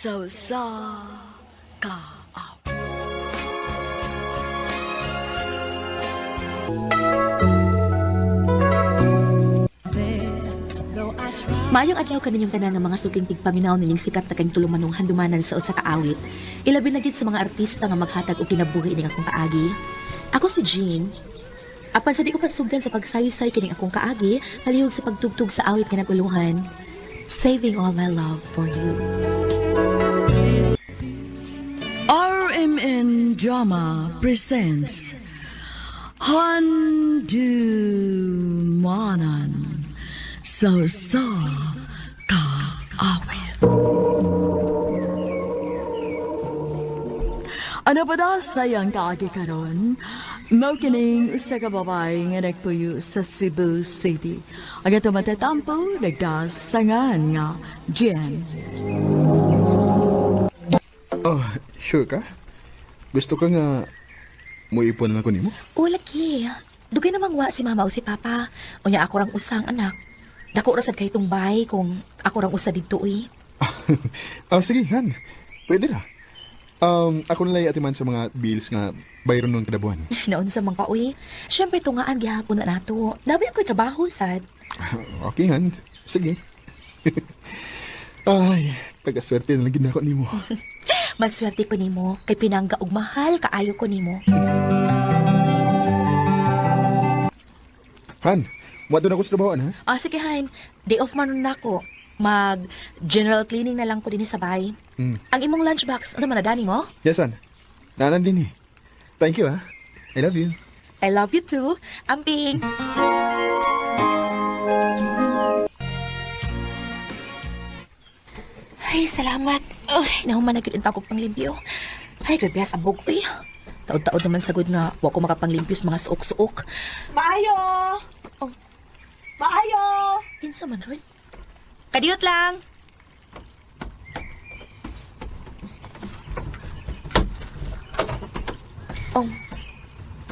Sa usa ka awit. Maayong adlaw kaninyong tanan nga mga suking tigpaminaw ninyong sikat na kayong tulumanong handumanan sa usa ka awit. Ilabi na gid sa mga artista nga maghatag og kinabuhi ning akong kaagi. Ako si Jean. Apan sa di ko pasugdan sa pagsaysay kining akong kaagi, palihog sa pagtugtog sa awit nga naguluhan. Saving All My Love for You. RMN Drama presents Handumanan sa usa ka awit. Ano pa da sayang kaagi karon? Mao kining usa ka babae nga nagpuyo sa Cebu City. Ang ato matatampo nagdasangan nga Jen. Oh, sure ka? Gusto ka nga muipon na ko nimo? O lagi, dugay namang wa si mama o si papa. Unya ako rang usang anak. Dako ra sad kay itong bahay kung ako rang usa didto uy. Ah, sige, Han. Pwede ra. Ako na lang atiman sa mga bills nga bayron nung kada buwan. Naon sa mga uy. Siyempre tungaan gihapon na nato. Labi ako'y trabaho sad. Okay, Han. Sige. Ay, pagkaswerte na lang gid nako nimo. Maswerte ko nimo kay pinangga og mahal kaayo ko nimo. Han, muadto na ko sa trabahoan, ha? Ah, sige Han, day off man nun nako. Mag general cleaning na lang ko dinhi sa bahay. Ang imong lunchbox, ano man na dani mo? Yes, Han. Nanan din eh. Thank you, ha? I love you. I love you too. Amping. Ay, salamat. Ay, nahuman na gyud ang takog panglimpyo. Ay, grabe sa bug, uy. Taod-taod naman sagud nga wa ko makapanglimpyo sa mga suok-suok. Maayo! Oh. Maayo! Kinsa man ron? Kadiyot lang. Oh,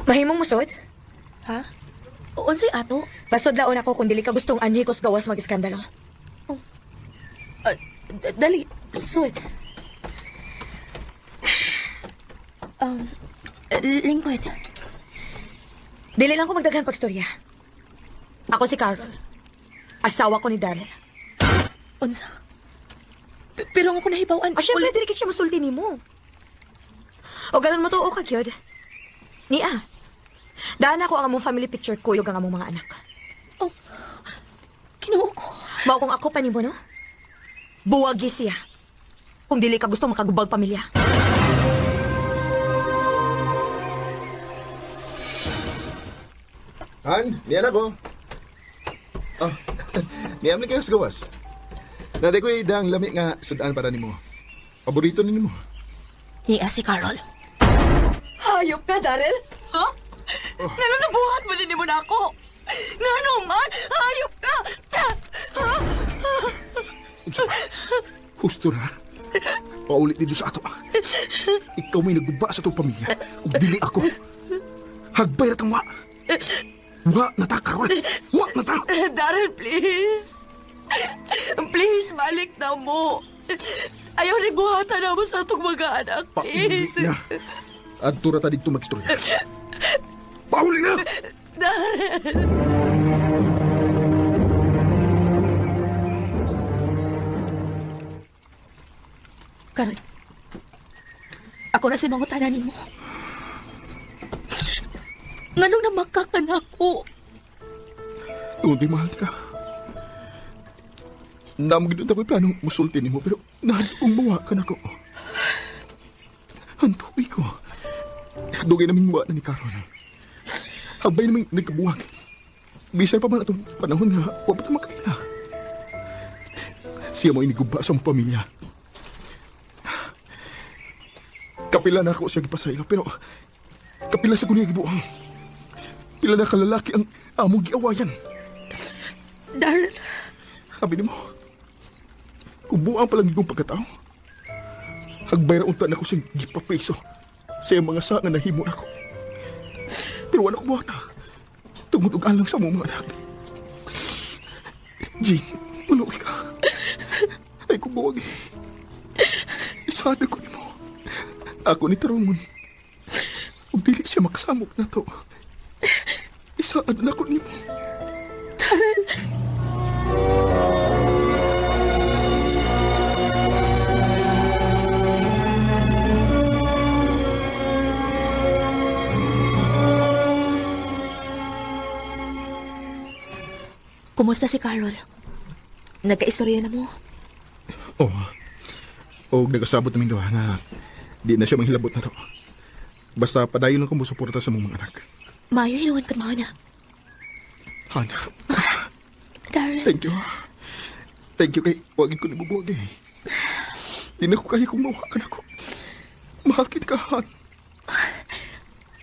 Mahimong musod? ha? O, unsay ato? Pasudlaon ako kung dili ka gustong anhi ko sa gawas mag-iskandalo. Ah, dali, sud. Um, lingkod. Dili lang ko magdaghan pagstorya. Ako si Carol. Asawa ko ni Daryl. Unsa? Pero ang ako nahibawan. Ah, syempre, dili ka siya musulti nimo. O ganon mo to, o kagyod. Nia, daan ako ang among family picture kuyog ang among mga anak. Oh, Kinuo ko. Mao kung ako pa nimo, no? Buwagi siya. Kung dili ka gusto makagubag pamilya. Han, niyan ako. Oh, niyam ni kayo sa gawas. Naday ko idang lami nga sudan para nimo. Paborito ni nimo. Niya si Carol. Hayop ka, Daryl? Ha? Oh. Ngano nabuhat mo din mo na ako? Ngano man? Hayop ka! Ha? Unsa ba? Husto ra. Paulit dito sa ato. Ikaw may naguba sa itong pamilya. Ug dili ako. Hagbay ra tang wa. Wa na ta, Karol. Wa na ta. Daryl, please. Please, balik na mo. Ayaw ni buhatan na mo sa atong mga anak, Pauli please. na. Adto ra ta didto magstorya. Pauli na! Daryl. Carol. Ako na si mangutana nimo. Nganong namaka ka na ako? Tungod kay mahal ka. Namo gid ako'y planong musulti nimo pero nahadlok mawa ka nako. Antuoy ko. Dugay naming wa na ni Carol. Hagbay naming nagkabuwag. Bisan pa man atong panahon nga wa pa ta makaila. Siya mo iniguba sa among pamilya. Kapila na ako siya gipasaylo pero kapila sa kunya gibuang. Pila na kalalaki ang among giawayan. Daryl, Sabi ni mo, kung buang palang yung pagkatao, hagbay ra unta na ko siyang gipapriso sa iyang mga sa nga nahimo nako. Pero wala ko buhata. Tungod og alang sa among mga anak. Jean, maluoy ka. Ay kung buwag eh. Isada ko nimo. Ako ni tarungon. Ug dili siya makasamok na to. Isaad na ko nimo. Daryl! Kumusta si Carol? Nagkaistorya na mo? Oh. Og nagasabot naming duha nga di na siya manghilabot na to. Basta padayon lang ko mosuporta sa mong mga anak. Maayo hinuon ka na. Han, Daryl, thank you. Thank you kay wagin ko ni bubuwag eh. Di na ko kaya kung mawaka na ko. Mahal kita ka, Han.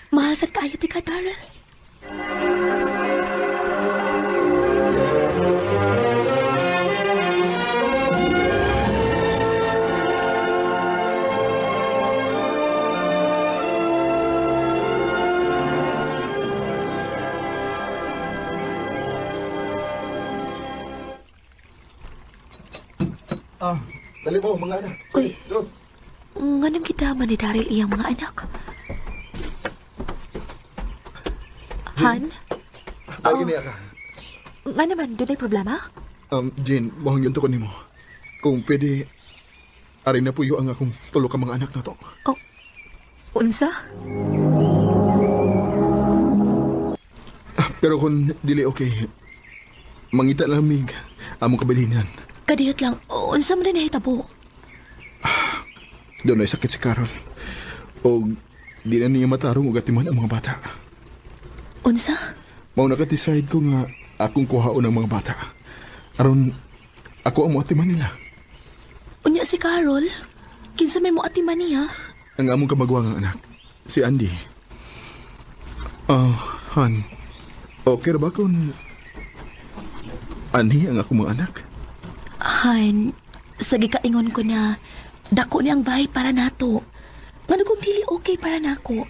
mahal sad kaayo ti ka, Daryl. Ah, dali mo mga anak. Uy. So, Nganong kita man ni Daryl iyang mga anak? Han? lagi niya ka. Nga naman, doon ay problema? Jane, mohang yun to ko nimo. Kung pwede, ari na puyo ang akong tulo ka mga anak na to. Oh, unsa? Ah, pero kung dili okay, mangita lamig among kabilinan. Kadiyot lang, unsa man na nahitabo? Doon ay sakit si Carol. O di na niya matarong og atiman ang mga bata. Unsa? Mao naka-decide ko nga akong kuhaon ang mga bata. Aron ako ang moatiman nila. Unya si Carol? Kinsa may moatiman niya? Ang among kamagwang anak, si Andy. Ah, Han. Okay ra ba kung Anhi ang akong mga anak? Han, sa gikaingon ko na dako ni ang bahay para nato. Ngano kung dili okay para nako?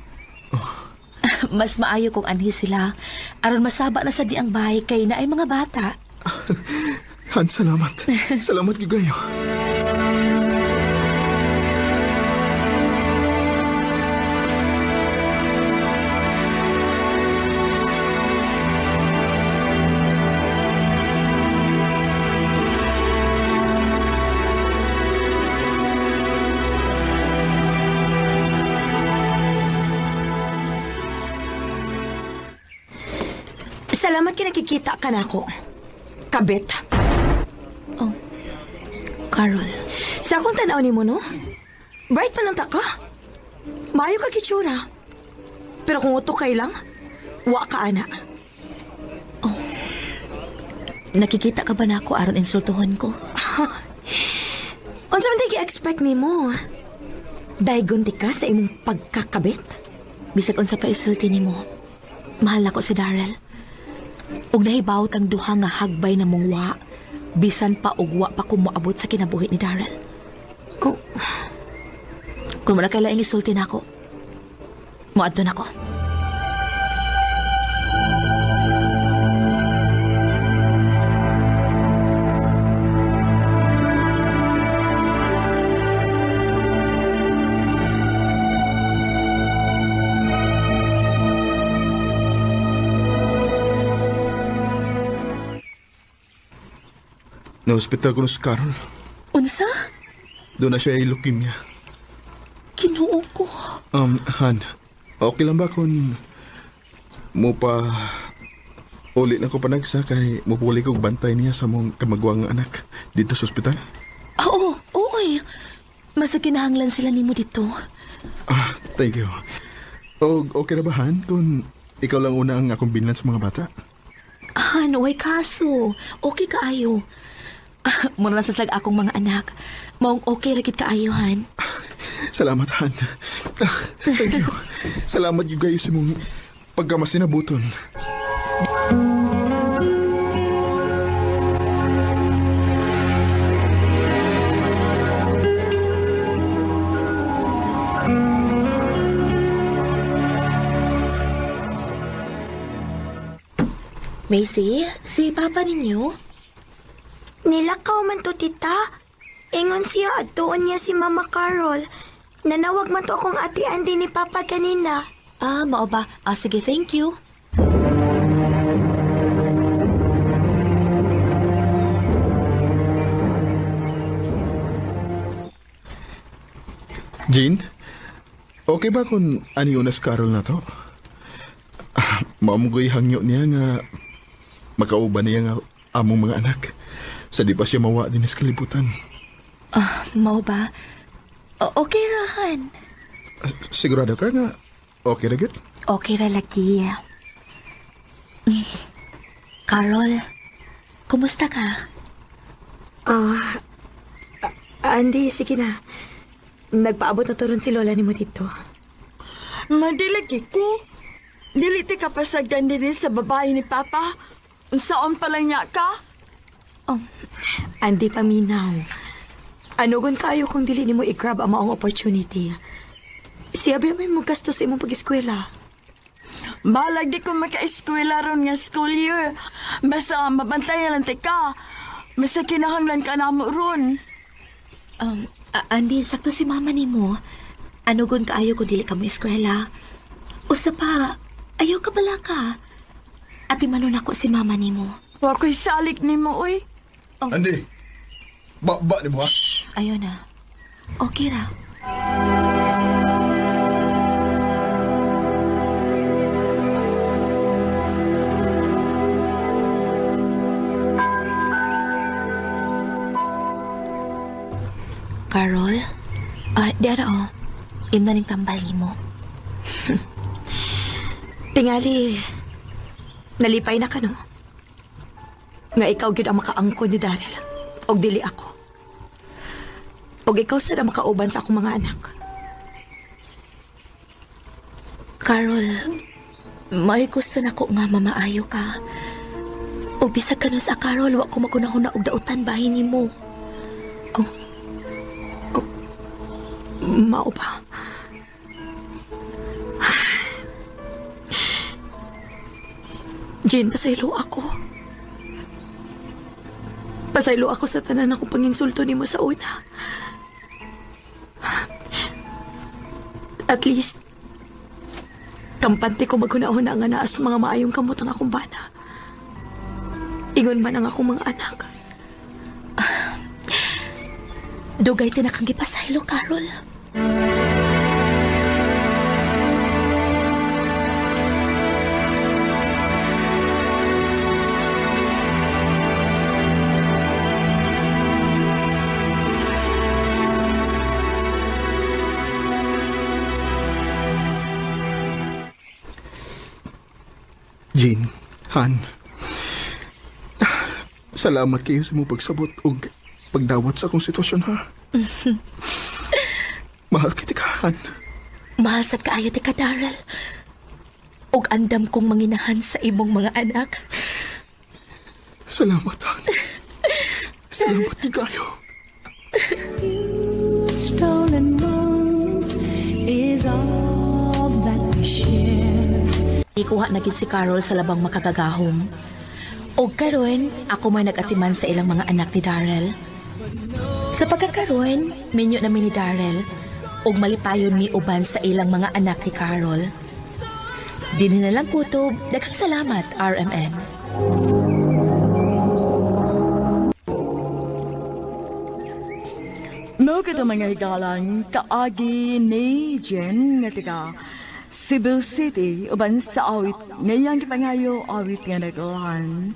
Mas maayo kung anhi sila. Aron masaba na sa di ang bahay kay na ay mga bata. Han, salamat. Salamat gyud kayo. Salamat kay nakikita ka na ako. Kabit. Oh, Carol, Sa akong tanaw ni mo, no? Bright man lang ta ka. Maayo ka kitsura. Pero kung uto kay lang, wa ka ana. nakikita ka ba nako aron insultuhon ko? Unsa man tay gi-expect nimo? Daygon ti ka sa imong pagkakabit? Bisag unsa pa isulti nimo. Mahal ako si Daryl. Ug nahibawot ang duha nga hagbay na mong wa, bisan pa og wa pa ko moabot sa kinabuhi ni Daryl. Oh, Kung wala kay laing isulti nako, moadto nako. Na-hospital ko na si Carol. Unsa? Doon na siya ay leukemia. Kinuo ko. Han, okay lang ba kung mo pa uli lang ko panagsa kay mupuli kog bantay niya sa mong kamagwang anak dito sa ospital? Oo, oo eh. Mas kinahanglan sila nimo dito. Ah, thank you. O, okay na ba, Han? Kung ikaw lang una ang akong binlan sa mga bata? Ah, no, way kaso. Okay kaayo. Ah, muna lang sa slag akong mga anak. Maong okay ra gid kaayo, Han. Salamat, Han. Ah, thank you. Salamat you guys sa mong pagkamasinabuton. Macy, si Papa ninyo? Nilakaw man to, tita. Ingon siya adtuon niya si Mama Carol. Nanawag man to akong ate Andy ni Papa kanina. Ah, mao ba? Ah, sige, thank you. Jean, okay ba kung ani unas Carol na to? Ah, Mamugoy hangyo niya nga makauban niya nga among mga anak. Sa di pa siya mawa din sa kalibutan. Ah, mao ba? Okay rahan. Ah, sigurado ka nga okay ra gyud? Okay ra lagi. Carol, kumusta ka? Ah, Andy, sige na. Nagpaabot na to ron si Lola ni mo dito. Madilagi ko. Dili ti ka pasagdan din sa babae ni Papa. Unsaon pa lang niya ka? Oh, Andy, paminaw. Ano gun kayo kung dili nimo i-grab ang maong opportunity? Siya ba may mo gasto sa imong pag-eskwela? Balag di ko maka-eskwela ron nga school year. Basta mabantayan lang ti ka. Basta kinahanglan ka namo ron. Andy, sakto si mama nimo. Ano gun kaayo kung dili ka mo eskwela? Usa pa, ayaw ka bala ka. Ati manon ako si mama nimo. Wa ko'y salik nimo, uy. Andy, ba ni mo ha? Ayaw na. Okay ra. Carol, ah, di ara oh. Imna ning tambal nimo. Tingali, nalipay na ka, no? Nga ikaw gyud ang makaangkon ni Daryl. Og dili ako. Og ikaw sad ang makauban sa akong mga anak. Carol, may gusto na ko nga mamaayo ka. O bisag ka nun sa Carol, wa ko magunahon na og dautan bahin nimo. Mao ba? Jean, pasaylo ako. Pasaylo ako sa tanan akong panginsulto nimo sa una. At least, kampante ko maghuna-huna nga naa sa mga maayong kamot ang akong bana. Ingon man ang akong mga anak. Dugay tinakang gipasaylo, Carol. Jean, Han. Salamat kayo sa mong pagsabot ug pagdawat sa akong sitwasyon ha. Mahal kita ka, Han. Mahal sad kaayo ti ka, Daryl. Og andam kong manginahan sa imong mga anak. Salamat, Han. Salamat din kayo. Stolen moments is all that we share. Ikuha na gid si Carol sa labang makagagahom. Og karon, ako may nag-atiman sa ilang mga anak ni Daryl. Sa pagkakaroon, minyo namin ni Daryl og malipayon mi uban sa ilang mga anak ni Carol. Dinhi na lang kutob, daghang salamat RMN. Mao kato mga higalang kaagi ni Jen nga taga Cebu City uban sa awit ngayang gipangayo awit nga naglahan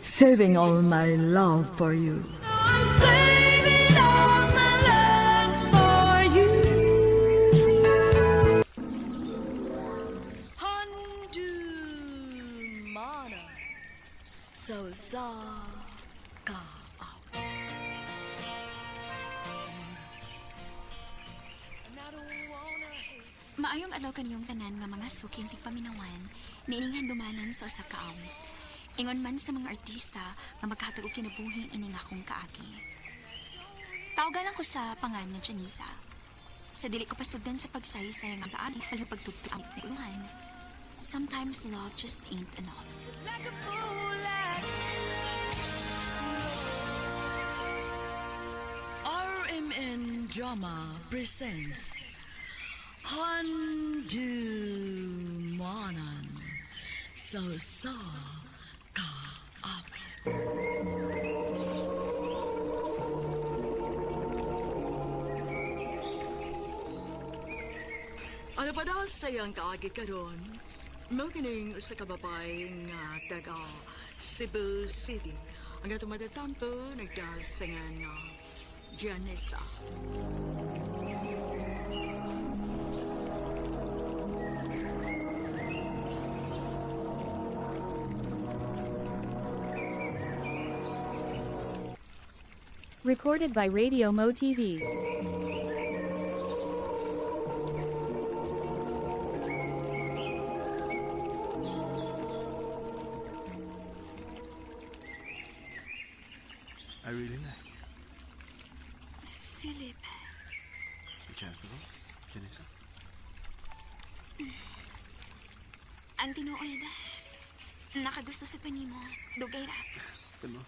Saving All My Love For You. I'm saving all my love for you. Handumana sa usa ka awit. Maayong adlaw kaniyong tanan nga mga suking tigpaminawan, niining handumanan sa usa ka awit. Ingon man sa mga artista nga maghatag og kinabuhi ining akong kaagi. Tawgalan ko sa pangan nga Janisa. Sa dili ko pasugdan sa pagsaysay nga kaagi palihog pagtugtog ang paguluhan. Sometimes love just ain't enough. Like a fool, like or Drama presents Handumanan sa Usa Ka Awit. Ano pa daw sa iyang kaagi karon? Mao kining usa ka babae nga taga Cebu City. Ang atong matatampo nagdasingan nga Janessa. Recorded by Radio Mo TV. I really like you. Philip, May chance ko, Janessa. ang tinuod. Nakagusto sa ko nimo. Dugay ra. Tama.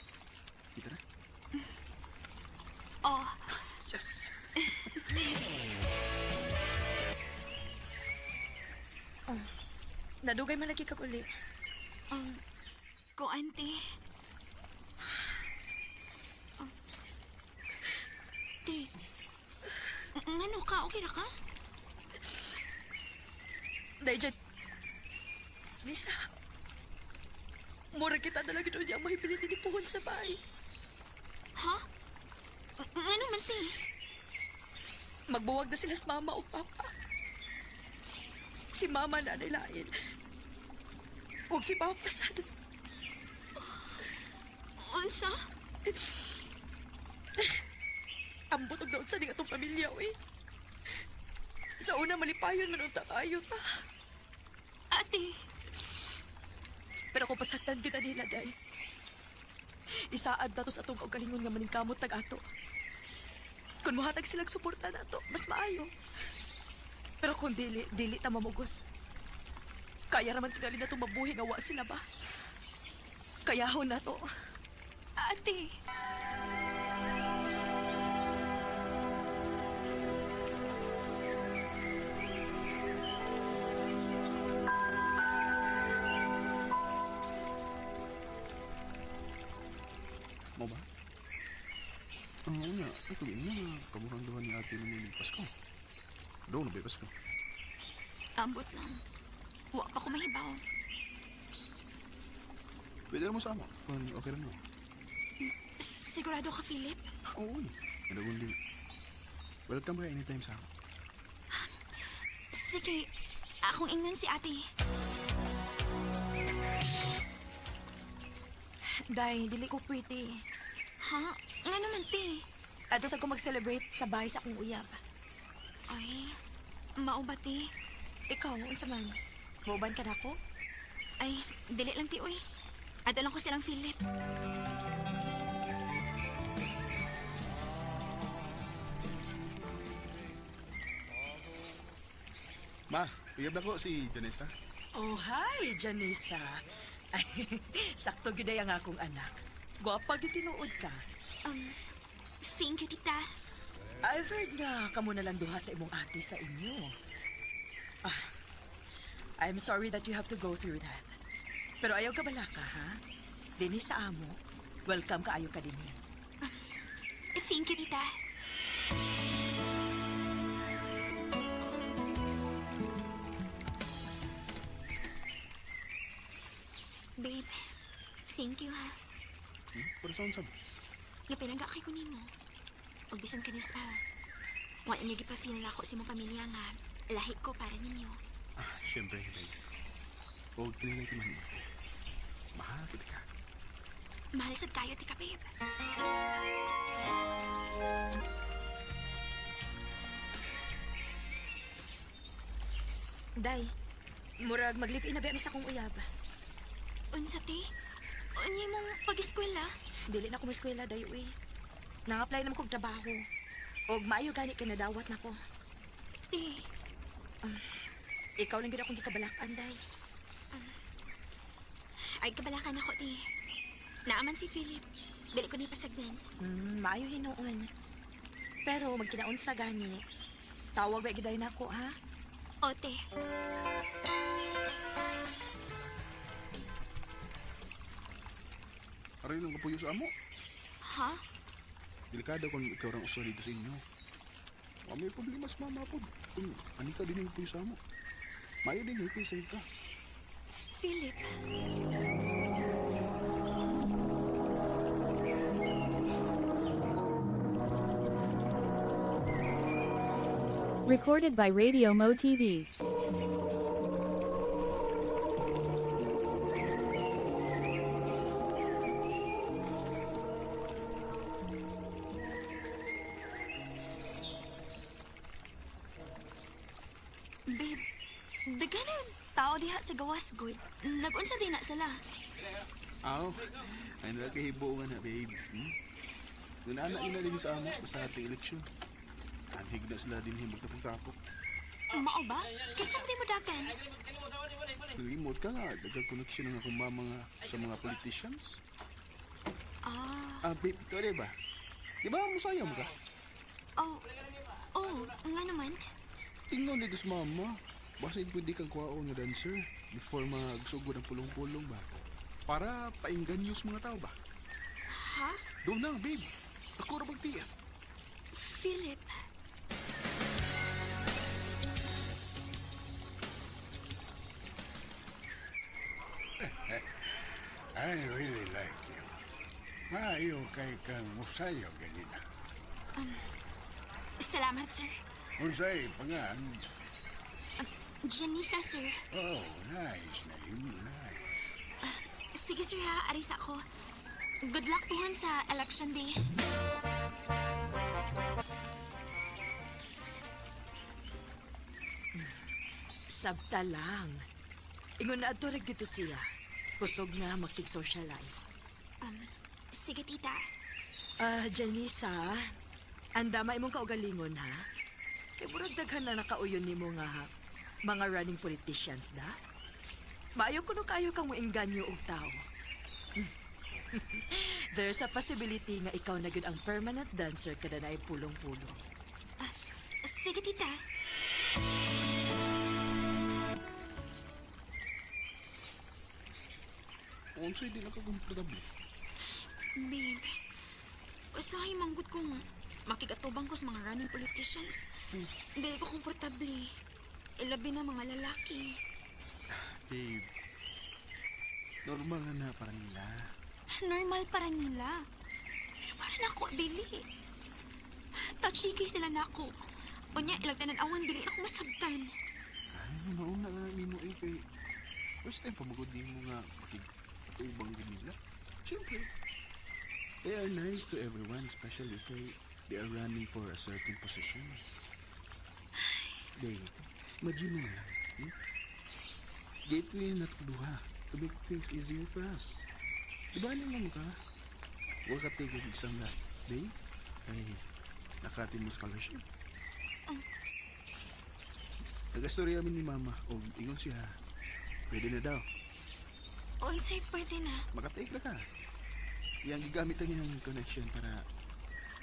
Kita na? Oh, Yes! Nadugay man lagi kag uli. Ko ante. Oh. Te. Ngano ka? Okay ra ka? Dahil dyan. Lisa. Mura kita na lang ito niya mahibilit ni Puhon sa bahay. Ha? Ngano man te? Magbuwag na sila sa mama o papa. Si mama na nilain. Huwag si papa sad. Unsa? Ambot og daon sa ning atong pamilya, uy. Sa una, malipayon man unta kayo ta. Ate. Pero kung pasaktan kita nila, day. Isaad na to sa atong kaugalingon nga maningkamot tag ato. Kung muhatag silang suporta nato, mas maayo. Pero kung dili, dili ta mamugos. Kaya raman tingali na itong mabuhi nga wa sila ba? Kayahon na to. Ate. Mo ba? Ang una, ito na, kamurang duha ni ate naman yung Pasko. Doon na ba yung Pasko? Ambot lang. Wa pa ko mahibaw. Pwede na mo sa amo, kung okay rin mo. Sigurado ka, Philip? Oo, eh. Ano kundi, welcome ka anytime sa amo. Sige, akong ingnan si ate. Day, dili ko pwede. Ha? Nga naman, te. Ato sa ko mag-celebrate sa bahay sa akong uyab. Ay, mao ba, te? Ikaw, unsa man? Mauban ka na ko? Ay, dili lang, te, uy. Adalan ko silang Philip. Ma, uyab na ko si Janessa. Oh, hi, Janessa. Ay, sakto gyud ay ang akong anak. Gwapa gyud tinuod ka. Thank you, tita. I've heard nga kamo na lang duha sa imong ate sa inyo. Ah, I'm sorry that you have to go through that. Pero ayaw ka balaka, ha? Dini sa amo, welcome ka ayo ka dinhi. Thank you, tita. Babe, thank you, ha. Para sa unsa ba? Nga pinangga kay ko nimo. Ug bisan kanis ah. Wa inyo gipa-feel na ako sa imong pamilya nga lahi ko para ninyo. Ah, syempre, babe. Huwag kinilay ti man mo. Mahal kita ka. Mahal sad kayo, tika babe. Day, murag mag-live-in na ba sa akong uyab. Unsa ti? Unya mong pag-eskwela? Dili na ko eskwela day uy. Nang-apply naman kog trabaho. Og maayo gani kay nadawat nako. Ti, Ikaw lang gyud akong gikabalak-an, day. ay kabalakan ako ti. Naaman si Philip. Dili ko ni pasagdan. Maayo hinuon. Pero magkinaunsa gani. Tawag ba giday nako ha? Ote. Aray lang kapuyo sa amo. Ha? Delikado kung ikaw rang usa dito sa inyo. Wa may problema sa mama po. Kung ani ka din yung puyo sa amo. Mayo din eh, kung safe ka. Philip. Recorded by Radio Mo TV. Babe, daghan na tao diha sa gawas good. Nagunsa din na sila. Aw, ay nila kahibo nga na, babe. Hmm? Nunana yun na din sa amo basta ating eleksyon. Anhig na sila din himog tapok-tapok. Mao ba? Kaysa mo di mo dagan. Nalimot ka nga, daghang connection ang akong mama nga sa mga politicians. Ah, Ah, babe, ito rin ba? Di ba musayaw mo ka? oh. Oh, nga naman. Tingnan dito sa mama. Basta pwede kang kuwaon nga dancer before magsugod ang pulong-pulong ba? Para painggan sa mga tao ba? Ha? Doon na, babe. Ako ra pag TF. Philip. I really like you. Maayo kay kang musayo ganina. Salamat, sir. Unsay pangan? Janisa, sir. Oh, nice name, nice. Sige, sir, ha. Aris ako. Good luck pohon sa election day. Sabta lang. Ingon na adto ra gito siya. Kusog nga makig-socialize. Sige, tita. Ah, Janisa, andama imong kaugalingon ha. Kay murag daghan na nakauyon nimo nga ha. Mga running politicians da. Maayo kuno kayo kang moengganyo og tao. There's a possibility nga ikaw na gyud ang permanent dancer kada naay pulong-pulong. Sige, tita. Unsay di na ka komportable. Babe, usahay manggut kung makigatubang ko sa mga running politicians. Hindi ko komportable. Ilabi na mga lalaki. Babe, normal na na para nila. Normal para nila. Pero para nako, dili. Touchy kay sila nako. Unya, ilang tanan-awan, dili na ako masabtan. Ay, nauna na nimo eh kay first time pa magod nimo nga makig-ubang gid nila. Siyempre, they are nice to everyone, especially kay they are running for a certain position. Babe, imagine mo na lang. Gateway na duha to make things easier for us. Di ba ano mo ka? Huwag ka take exam last day? Ay, nakati mo scholarship. Nagastorya kami ni Mama o ingon siya, pwede na daw. Unsay, pwede na. Makatake na ka. Yang gigamit ang iyang connection para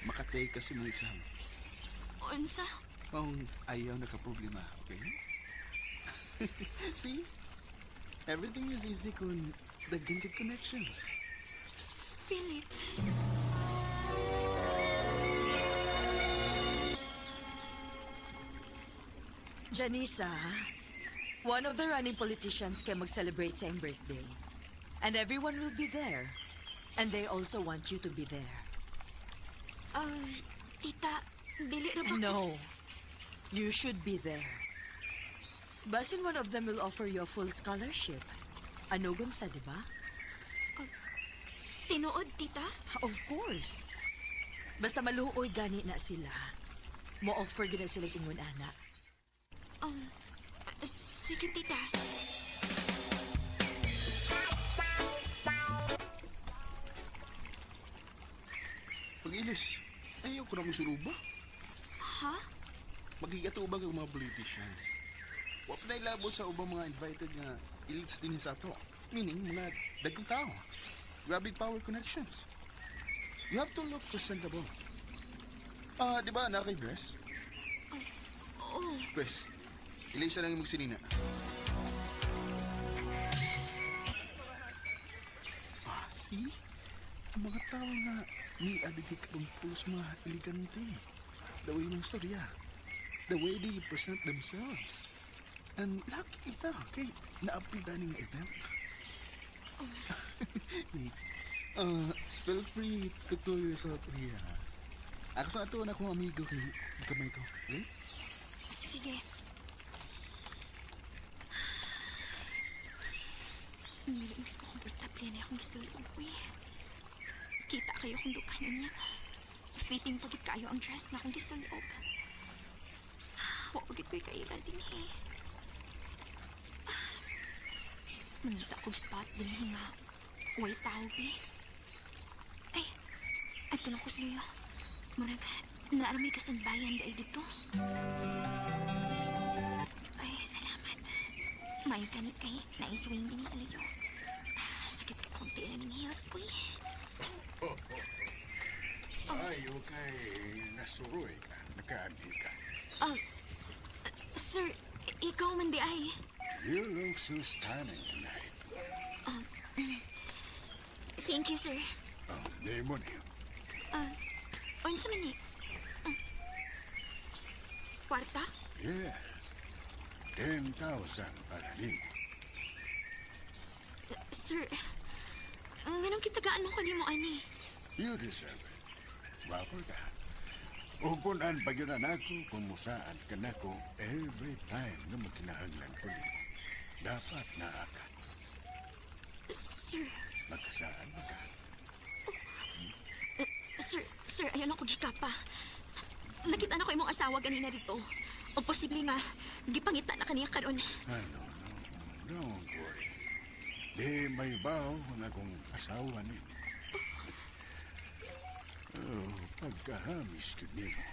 makatake ka sa mga exam. Unsa? Kung ayaw na ka problema, okay? See? Everything is easy kung daghan kag connections. Philip. Janisa, one of the running politicians kay mag-celebrate sa iyang birthday. And everyone will be there. And they also want you to be there. Tita, dili ra ba ko- No. You should be there. Basin one of them will offer you a full scholarship. Ano sa, di ba? Tinuod, tita? Of course. Basta maluoy gani na sila. Mo-offer gina sila ingon ana. Sige, tita. Pag-ilis, ayaw ko na mong suruba. Ha? Magigatubang ang mga politicians. Wa pa na ilabot sa ubang mga invited nga elites din sa ato. Meaning, mga dagkong tao. Grabe power connections. You have to look presentable. Ah, di ba na kay dress? Oo. Pwes, ilisa lang yung magsinina. Ah, see? Ang mga tao nga ni adigay karong pulos mga elegante. The way ng storya. The way they present themselves. And lucky kita, kay naapil nga event. Wait, feel free to tour yourself here. Ha? Ako sa ato na akong amigo kay kamay ko. Okay? Sige. Dili man ko komportable na akong gisulong ko eh. Kita kayo kung dukanon niya. Fitting pagit kayo ang dress nga akong gisulob. Wa pagit ko'y kaila din eh. Mangita kog spot din eh nga. Way tao eh. Ay, ato na ko sa. Murag, naaramay ka bayan dahil dito. Ay, salamat. Mayo gani kay naiswing din sa liyo. Ah, sakit ka konti na ng heels ko eh. Ay, okay. Nasuroy ka. Nakaambi ka. Ah, sir, ikaw man di ay. You look so stunning tonight. Thank you, sir. Oh, di mo niyo. Unsa man ni? Kwarta? Yeah. 10,000 para nimo. Sir, nganong kitagaan mo ko nimo ani? You deserve it. Gwapo ka. Upunan pa yun ako kung musaan ka nako every time nga makinahanglan ko nimo. Dapat naa ka. Sir, Magkasaan ba ka? sir, sir, ayaw na ko gikapa. Nakita na ko imong asawa ganina dito. O posible nga, gipangita na kaniya karon. Ah, no, no, no. Don't worry. Di may baw ang akong asawa nimo. Oh, pagkahamis ko nimo.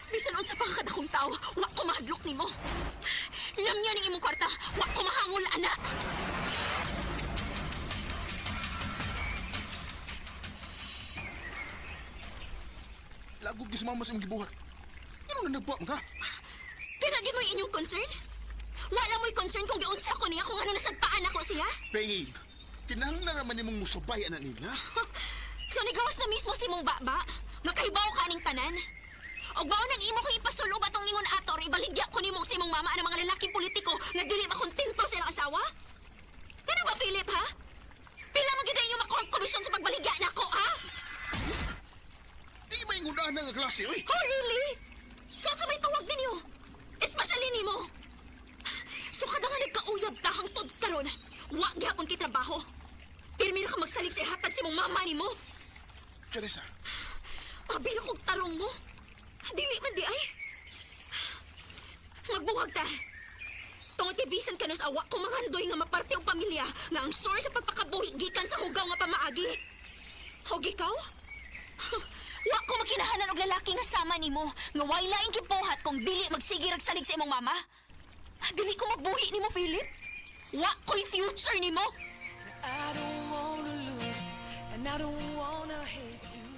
Bisan unsa pa ka kadakong tao, wa ko mahadlok nimo. Lamya ning imong kwarta, wa ko mahangol ana. Lagog gyud sa mama sa imong gibuhat. Ano na nagbuhat mo ka? Pinagin mo inyong concern? Wala mo'y concern kung giunsa ko niya kung ano nasagpaan ako siya? Babe, kinahanglan naman nimong musabay ana nila. So nigawas na mismo si mong baba? Makahibaw ka aning tanan? Og mao nang imo ko ipasulog atong ingon ator, ibaligya ko nimo sa imong mama ang mga lalaking politiko nga dili makontento sa ilang asawa? Ano ba, Philip, ha? Pila man gyud inyo makuha ang komisyon sa pagbaligya nako, ha? Di ba yung unahan nga klase, oy? Oh, really? So, sa may tawag ninyo? Especially nimo. So, kada nga nagkauyab ka hangtod karon, wa gihapon kay trabaho. Pirmi ra ka magsalig sa ihatag sa imong mama nimo. Teresa, Abi na kong tarong mo. Dili man di ay. Magbuhag ta. Tungod kay bisan ka sa awa ko mangandoy nga maparte og pamilya nga ang source sa pagpakabuhi gikan sa hugaw nga pamaagi. Hog ikaw? Wa ko makinahanan og lalaki nga sama nimo nga way laing gibuhat kung dili magsige rag salig sa imong mama. Dili ko mabuhi nimo, Philip. Wa ko'y future nimo. I don't wanna lose, and I don't wanna hate you.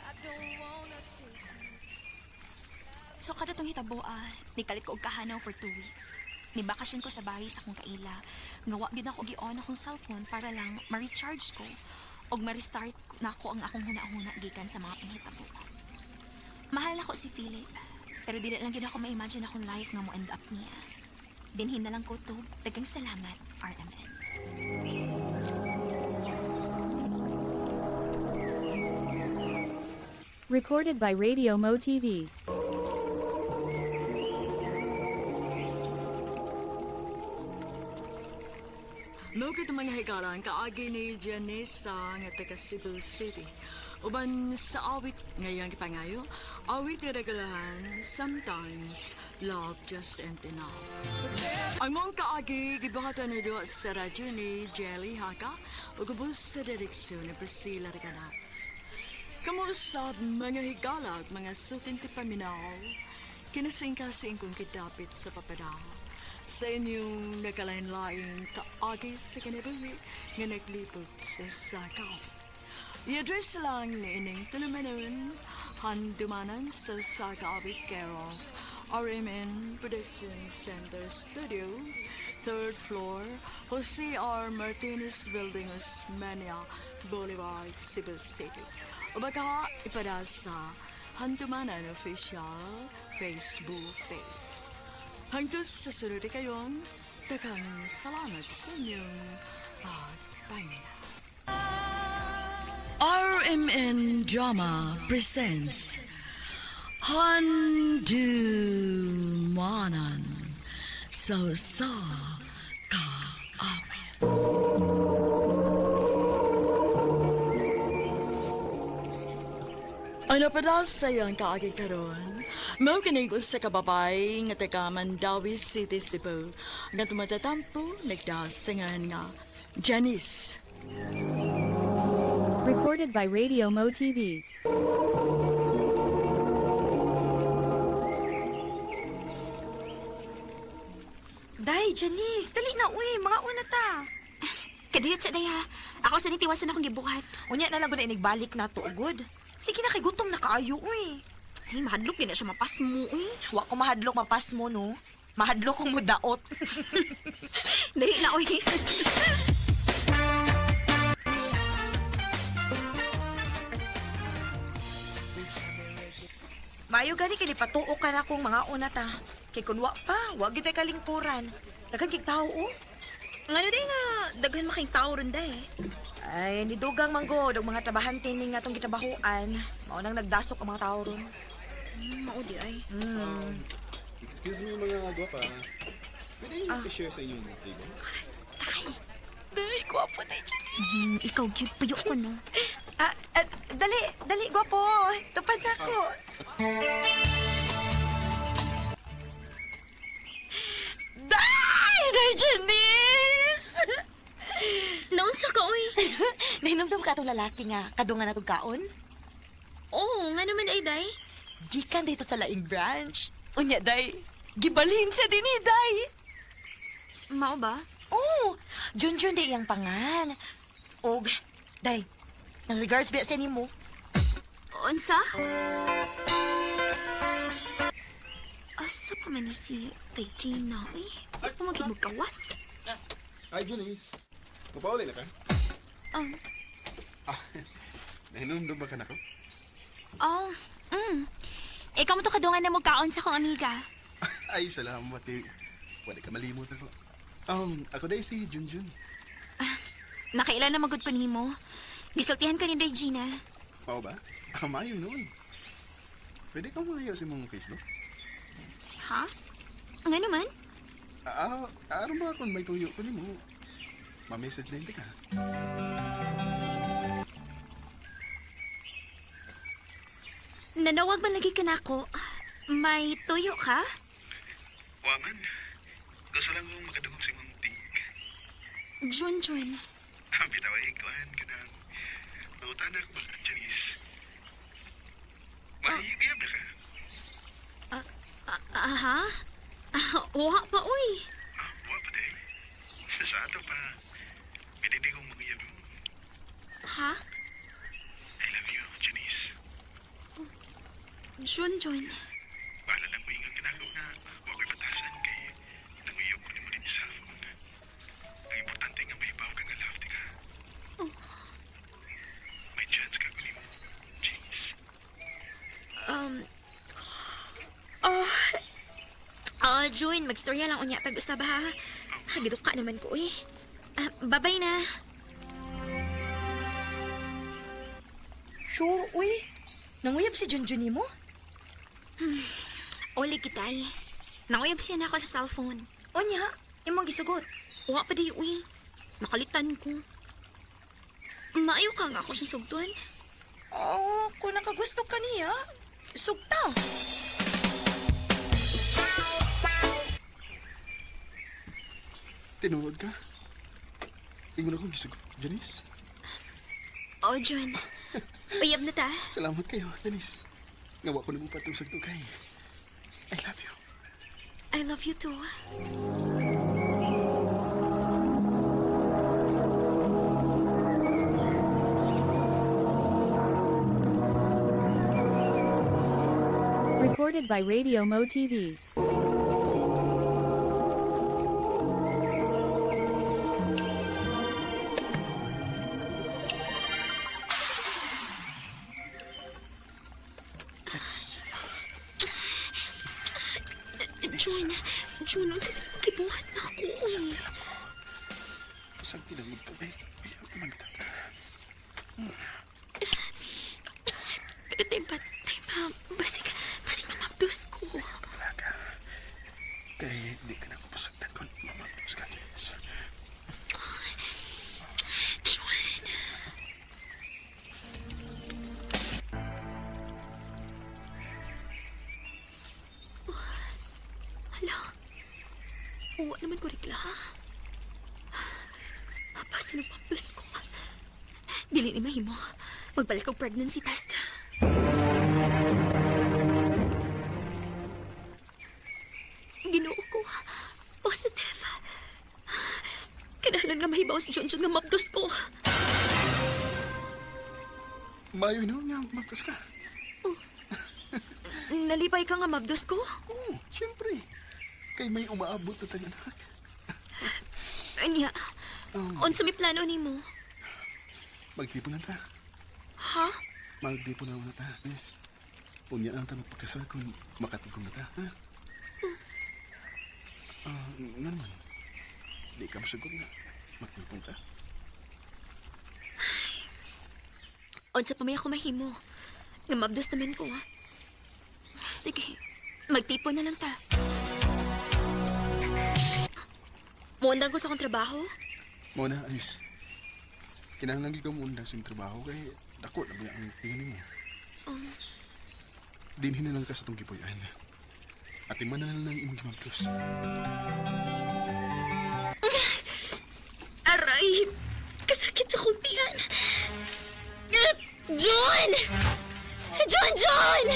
I don't wanna take So kada tong hitabo ah, nikalit ko og kahanaw for 2 weeks. Nibakasyon ko sa bahay sa akong kaila. Nga wa gyud ako gi-on akong cellphone para lang ma-recharge ko og ma-restart na ako ang akong huna-huna gikan sa mga panghitabo. Mahal ako si Philip, pero dili lang gyud ako ma-imagine akong life nga mo end up niya. Dinhin na lang ko to. Daghang salamat, RMN. Recorded by Radio Mo TV. Mao kito mga higalan kaagi ni Janessa nga taga Cebu City. Uban sa awit ngayong gipangayo, awit nga nagalahan, sometimes love just ain't enough. Ang mong kaagi gibuhatan ni duha sa radyo ni Jelly Haka ug ubos sa direksyon ni Priscilla Reganas. Kamo usab mga higala ug mga suking tipaminaw, kinasingkasing kong kidapit sa papadala sa inyong nagkalain-laing kaagi sa kinabuhi nga naglibot sa sakaw. I-address lang niining tulumanon, handumanan sa Sagawit care of RMN Production Center Studio, third floor, Jose R. Martinez Building, Osmeña Boulevard, Cebu City. O baka ipada sa Handumanan Official Facebook page. Hangtod sa sunod kayong daghang salamat sa inyong pagpaminaw. RMN Drama presents Handumanan sa sa kaawit. Ano pa daw sa iyang kaagi karon? Mao kini sa kababay nga taga Mandawi City, Cebu, nga tumatatampo nagdasingan nga Janice. Recorded by Radio Mo TV. Day, Janice, dali na uy, mga una ta. Kadiyot sa day ha. Ako sa nitiwasan akong gibuhat. Unya na lang gud na inigbalik na to ugod. Sige na kay gutom na kaayo uy. Ay, mahadlok gid na siya mapasmo uy. Wa ko mahadlok mapas mo no. Mahadlok kong mudaot. Dali na uy. Maayo gani kay patuo ka na kung mga una ta. Kay kun wa pa, wa gyud tay kalingkuran. Daghan kig tawo oh. Ngano day nga daghan making tao ron day. Ay, nidugang manggod og mga trabahante ning atong gitrabahoan. Mao nang nagdasok ang mga tao ron. Mao di ay. Excuse me mga gwapa. Pwede niyo i-share sa inyong table? Day, gwapo day, Janice. Ikaw gyud payo ko no. Ah, ah, dali, dali, gwapo. Tupad na ako. Day! Day, Janice! Naunsa ka uy? Nahinumdum ka atong lalaki nga, kadungan natong kaon? Oh, ngano man ay day? Gikan dito sa laing branch. Unya, day. Gibalhin siya din eh, day. Mao ba? Oh, Junjun day iyang pangan. Og, day, nang regards ba sa nimo? Unsa? Asa pa man ni si kay Gina uy? Pumagid mo kawas. Hi, Janice. Mapauli na ka? Ah, nahinumdum ba ka na ko? Oh, Ikaw mo to kadungan na mo kaon sa akong amiga. Ay, salamat eh. Pwede ka malimot ako. Ako dahil si Junjun. Nakailan na magud ko nimo. Gisultihan ko ni Day Gina. Pao ba? Ah, maayo noon. Pwede kang mangayo sa imong Facebook? Ha? Ngano man? Ah, aron ba kung may tuyo ko nimo? Ma-message lang ka. Nanawag man lagi ka nako. May tuyo ka? Waman, gusto lang kong makadungog sa imong tingog. Junjun. Bitaw ay kuhan ka na. Mangutan ako ba, Janice? May gayab na ka. Aha? Ah, wa pa uy. Ah, wa pa day. Sa ato pa, pinili kong mangiyab mo. Ha? I love you, Janice. Junjun. Bahala lang mo ingang ginagawa nga. Wa ko'y batasan kay nanguyab ko nimo din sa cellphone. Ang importante nga may ka nga love di ka. May chance ka ko nimo, Janice. Oh. Oh, Jun, magstorya lang unya tag usab ha. Hagidok ka naman ko uy. Ah, babay na. Sure, uy. Nanguyab si Junjun nimo? Oli kital. Nanguyab siya na ako sa cellphone. Unya, imong gisugot. Wa pa di uy. Nakalitan ko. Maayo ka nga ako siyang sugton. Oh, kung nakagusto ka niya, sugta. Tinuod ka? Ingon akong gisugot, Janice. Oh, Jun. Uyab na ta. Salamat kayo, Janice. Ngawa ko nimo patong sa dugay. I love you. I love you too. Recorded by Radio Mo TV. Jun, Jun, unsa ka gibuhat na ako eh. Saan pinangod ka, eh? Ay, ako man kita. Pero timpa, timpa, basig, basig mamabdos ko. Wala ka. Kaya di ka na ako pasagdan kung mamapos ka, Jess. Jun. Hala. Uwa naman ko regla, ha? Basta ng pabdos ko. Dili ni mahimo. Magbalik og pregnancy test. Ginoo ko. Positive. Kinahanglan nga mahibaw si John John nga mabdos ko. Mayo na nga, mapos ka. Nalipay ka nga mabdos ko? Oo, siyempre. Kay may umaabot na tayong anak. Anya, unsa may plano nimo? Magtipon na ta. Ha? Magtipon na na ta, Miss. Unya lang ta magpakasal kung makatigom na ta, ha? Ah, nga naman. Di ka masagot na. Magtipon ta. Unsa pa may ako mahimo? Nga mabdos naman ko, ha? Sige, magtipon na lang ta. Muundang ko sa akong trabaho. Muna, ayos. Kinahanglan gyud ka mo sa iyong trabaho kay dako na ba ang tingin mo. Dinhin na lang ka sa tong gipuy-an. At man na lang ang imong gimabdos. Aray! Kasakit sa kuntian! John! John! John!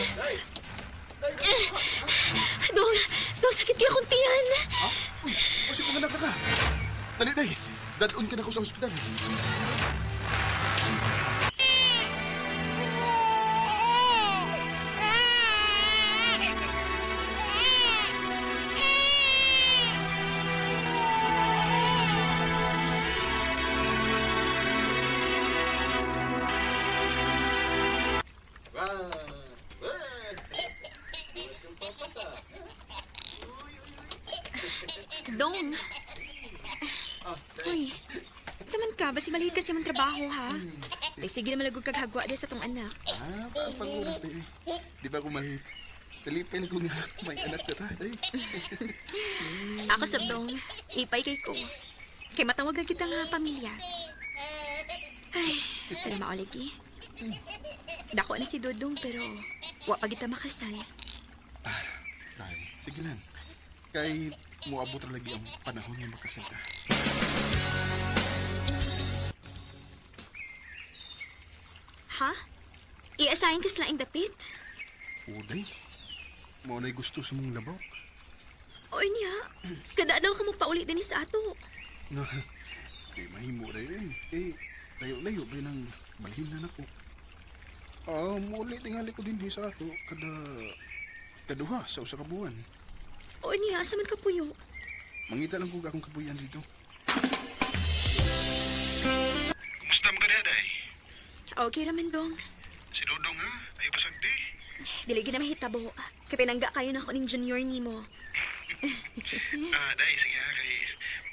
Dong, dong, sakit kaya kuntian. Uy, kasi panganak na ka. Dali, day. Dadun ka na ko sa ospital. Dong. Uy, saman ka? Basi maliit kasi mong trabaho, ha? Ay, sige na malagog kag hagwa di sa tong anak. Ah, parang pang-oras na eh. Di ba kumalit? Nalipay na ko nga may anak na ta, day. Ako sa dong, ipay kay ko. Kay matawagan kita nga pamilya. Ay, pero mauligi. Dako na si Dodong pero wa pa kita makasal. Day, sige lang. Kay moabot ra lagi ang panahon nga makasal ta. Ha? I-assign ka sa laing dapit? Uday, mao na'y gusto sa mong labaw. Oy niya, kada daw ka magpauli din sa ato. Na, di mahimo na yun. Eh, layo-layo ba yun ang balhin na nako. Ah, muli tingali ko din sa ato kada kaduha sa usa ka buwan. Oy niya, asa man ka puyo? Mangita lang ko akong kabuyan dito. Kumusta mo ka na, day? Okay raman dong. Si Dodong, ha? Ay, basag di. Dili gid na mahitabo. Kay pinangga kayo na ako ning junior nimo. Ah, day, sige ha, kay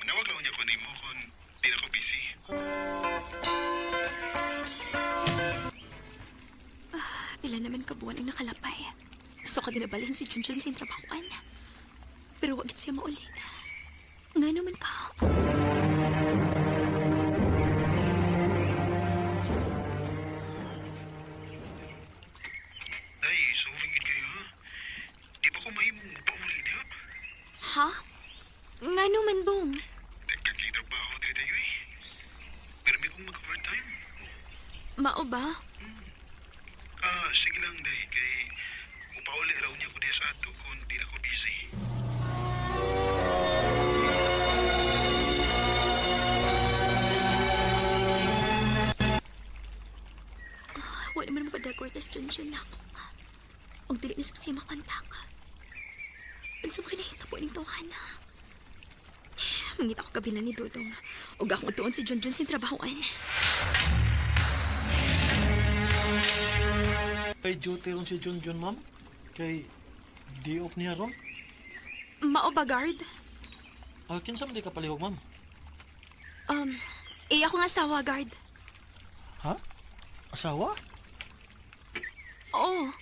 manawag lang niya ko nimo kung di na ko busy. Pila naman ka buwan ang nakalapay. So ka dinabalhin si Junjun sa trabahoan. Pero wag siya mauli. Nga naman ka. Day, sorry gid kayo, ha? Di ba ko mahimong pauli niya? Ha? Nga naman, Bong. Dagkag kay trabaho diri tayo, eh. Pero may kong mag-overtime. Mao ba? Ah, sige lang, day, kay mupauli raw niya ko diya sa ato kung di na ko busy. Wala naman mapadagor tas Junjun ako. Ug dili na sab siya makontak. Unsa man kinahitabo ning tawhana? Mangita ko gabi na ni Dodong. Ug akong tuon si Junjun sa trabahoan. Kay duty ron si Junjun, ma'am. Kay day off niya ron. Mao ba, guard? Ah, kinsa man di ka palihog, ma'am? Iya ko nga asawa, guard. Ha? Asawa? Oo.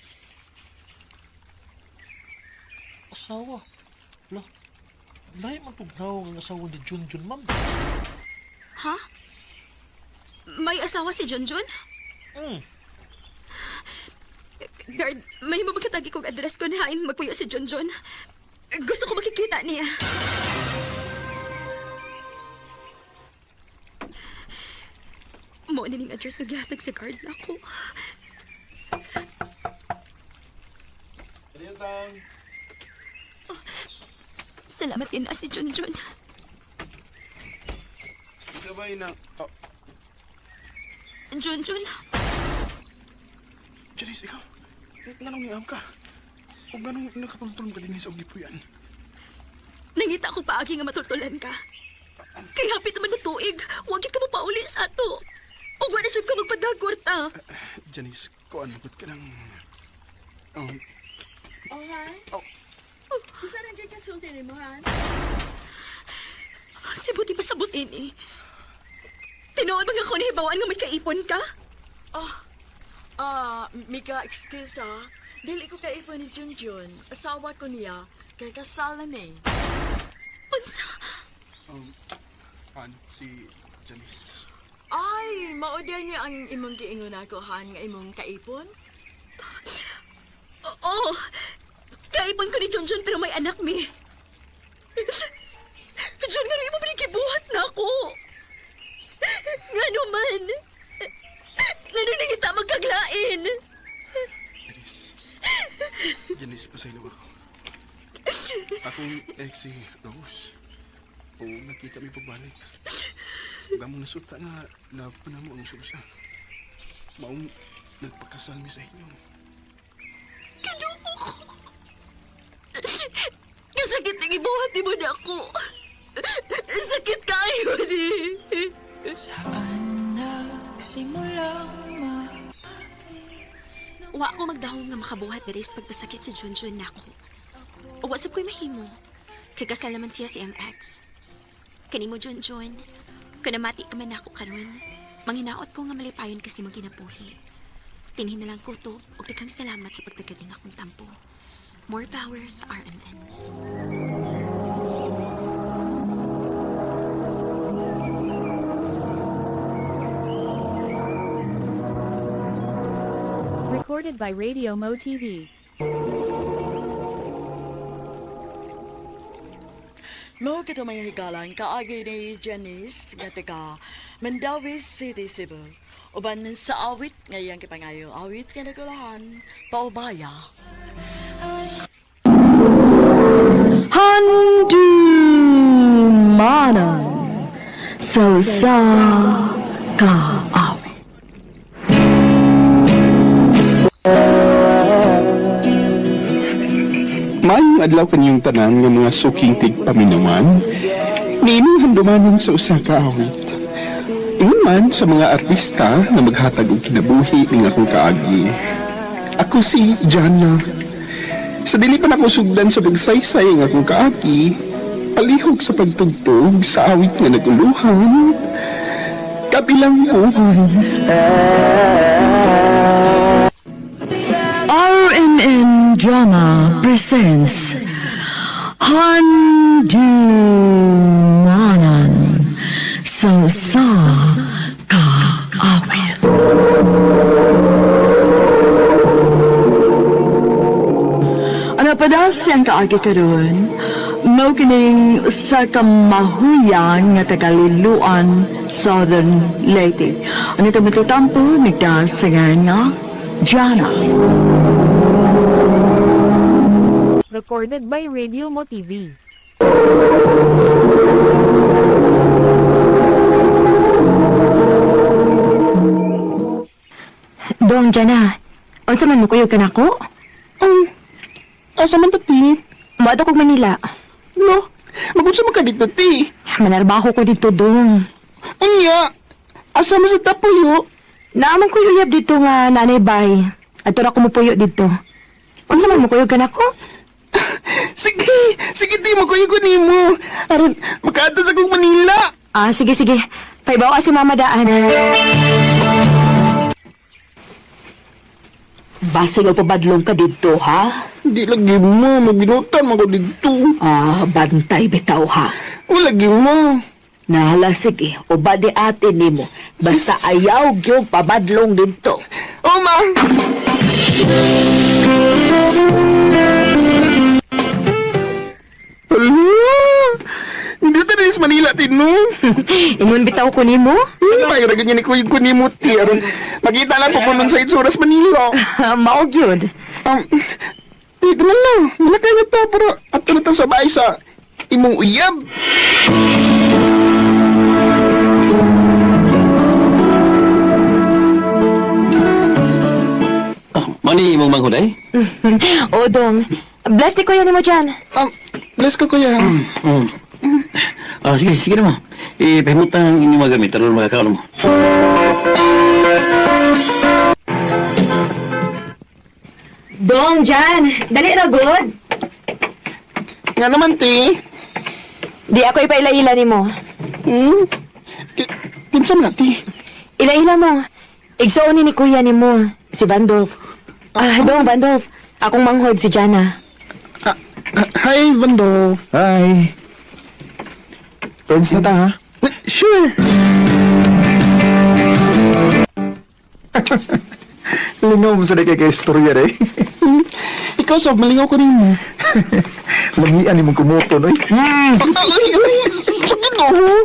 Asawa? La, lahi man tugnaw ang asawa ni Junjun, ma'am. Ha? May asawa si Junjun? Mm. Guard, may mabagkatagi kong address ko na hain magpuyo si Junjun. Gusto ko makikita niya. Mao na ning address nga gihatag sa guard na ako. Oh, salamat din na si Junjun. Sabay na. Oh, Junjun, Janice, ikaw. Nganong niam ka? O ganong nakatultulong ka din sa ugipuyan? nangita ko paagi nga matultulan ka. Kay hapit naman na tuig, wag gyud ka mapauli sa ato. Ug wala sab ka magpadagor ta. Janice, kuan magod ka ng... Oh, Han? Oh. Kung saan ang kikasulti ni mo, Han? Si buti pa sabot ini. Tinuod mga ko nahibawaan nga may kaipon ka? Oh, ah, Mika, excuse ah. Dili ko kaipon ni Junjun. Asawa ko niya. Kay kasal na mi. Unsa? Um, ano, si Janice. Ay, maodya niya ang imong giingon ako, Han, nga imong kaipon. Oo. Kaipon ko ni Junjun pero may anak mi. Jun, nga rin mo gibuhat na ako. Nga naman. Nga nung nangita magkaglain. Janice. Janice, pasaylo ako. Akong ex si Rose. O nakita mi pagbalik. Ug among nasuta nga love pa namo ang susa. Maong nagpakasal mi sa hilom. Kinuha ko. Kasakit ng ibuhat ni mo na ako. Sakit kayo ni. Wa ko magdahong nga makabuhat diri sa pagpasakit sa Junjun nako. Wa sab ko'y mahimo. Kay kasal naman siya sa iyang ex. Kanimo Junjun, kanamati ka man nako karon. Manghinaot ko nga malipayon kasi mong kinabuhi. Tinhin na lang ko to ug daghang salamat sa pagtagaling akong tampo. More power sa RMN. Recorded by Radio Mo TV. Mao kito mga higalan kaagi ni Janice nga taga Mandawi City, Cebu. Uban sa awit ngayang kipangayo awit nga nagulahan paubaya. Handumanan sa usa ka awit. Maayong adlaw kanyang tanan nga mga suking tigpaminawan. Niining handumanan sa usa ka awit. Ingon man sa mga artista nga maghatag og kinabuhi ning akong kaagi. Ako si Jana. Sa dili pa nako sugdan sa pagsaysay ang akong kaagi, palihog sa pagtugtog sa awit nga naguluhan, kabilang buhay. RMN Drama presents Handumanan sa usa ka awit. Ano pa daw siyang kaagi karon? Mao kining sa kamahuyan nga tagaliluan Southern Leyte. Ang ito matatampo nagdasangan nga Jana. Recorded by Radio Mo TV. Dong, Jana. Unsa man mukuyog ka nako? Asa man ta, ti? Moadto kog Manila. No, magunsa man ka dito, ti. Manarbaho ko dito dong. Unya, asa man sa tapuyo? Naaman ko uyab dito nga nanay bay. Adto ra ko mopuyo dito. Unsa man mokuyog ka nako? Sige, sige ti, makuyo ko nimo. Aron, makaadto sa kong Manila. Ah, sige sige. Paibaw si mama daan. Basig o pabadlong ka dito, ha? Di lagi mo, maginutan man ko dito. Ah, bantay bitaw, ha? Wala lagi mo. Nahala, sige. O ba di ate nimo? Basta ayaw gyud pabadlong dito. Oh, ma! Hala! Hindi ta sa Manila, tino. Ingon bitaw ko nimo. Ay, ragan niya ni Kuya ko ni Muti. Aron, makita lang po kung sa itsuras Manila. Mao gyud. Dito na lang. Malakay na to, pero ato na to sa bahay sa imong uyab. Mani imong manghuday? O dong. Bless ni kuya nimo dyan. Bless ko, kuya. Ah, sige, sige na mo. Ipahimutan ang inyong mga gamit aron makakaon mo. Dong, Jan. Dali ra good. Nga naman, ti. Di ako ipaila-ila nimo. Hmm? Kinsa man na, ti? Ila-ila mo. Igsuon ni kuya nimo, si Vandolph. Ah, dong Vandolph. Akong manghod si Jana. Hi, Vandolph. Hi. Friends na ta, ha? Sure. Lingaw mo sa di kay istorya, eh. Ikaw, sob, malingaw ko rin mo. Lamian ni mong kumuto, no? Ay, ay, sakit oh.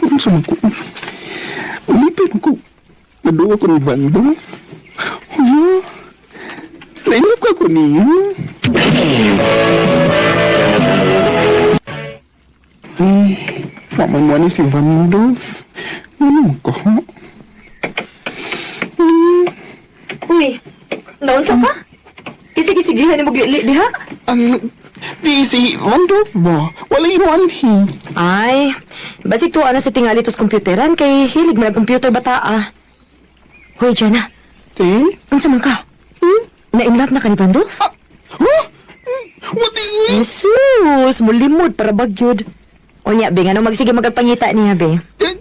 Ano sa ko? Ulipin ko. Naduwa ko ni Vando. Huyo. Nainlove ka ko niya. Ay, maman mo ni si Vandolph. Ano ko? Uy, naunsa ka? Kisigi-sigihan ni mo glili diha? Ang di si Vandolph ba? Wala yung anhi. Ay, basig tuwa na sa tingali tos komputeran kay hilig man ang computer bata ah. Hoy, Jana. Eh? Unsa man ka? Hmm? Na-in love na ka ni Vandolph? Ah, huh? What the Jesus, mulimod para bagyod. Unya, be, ngano magsige magpangita niya, be? Eh,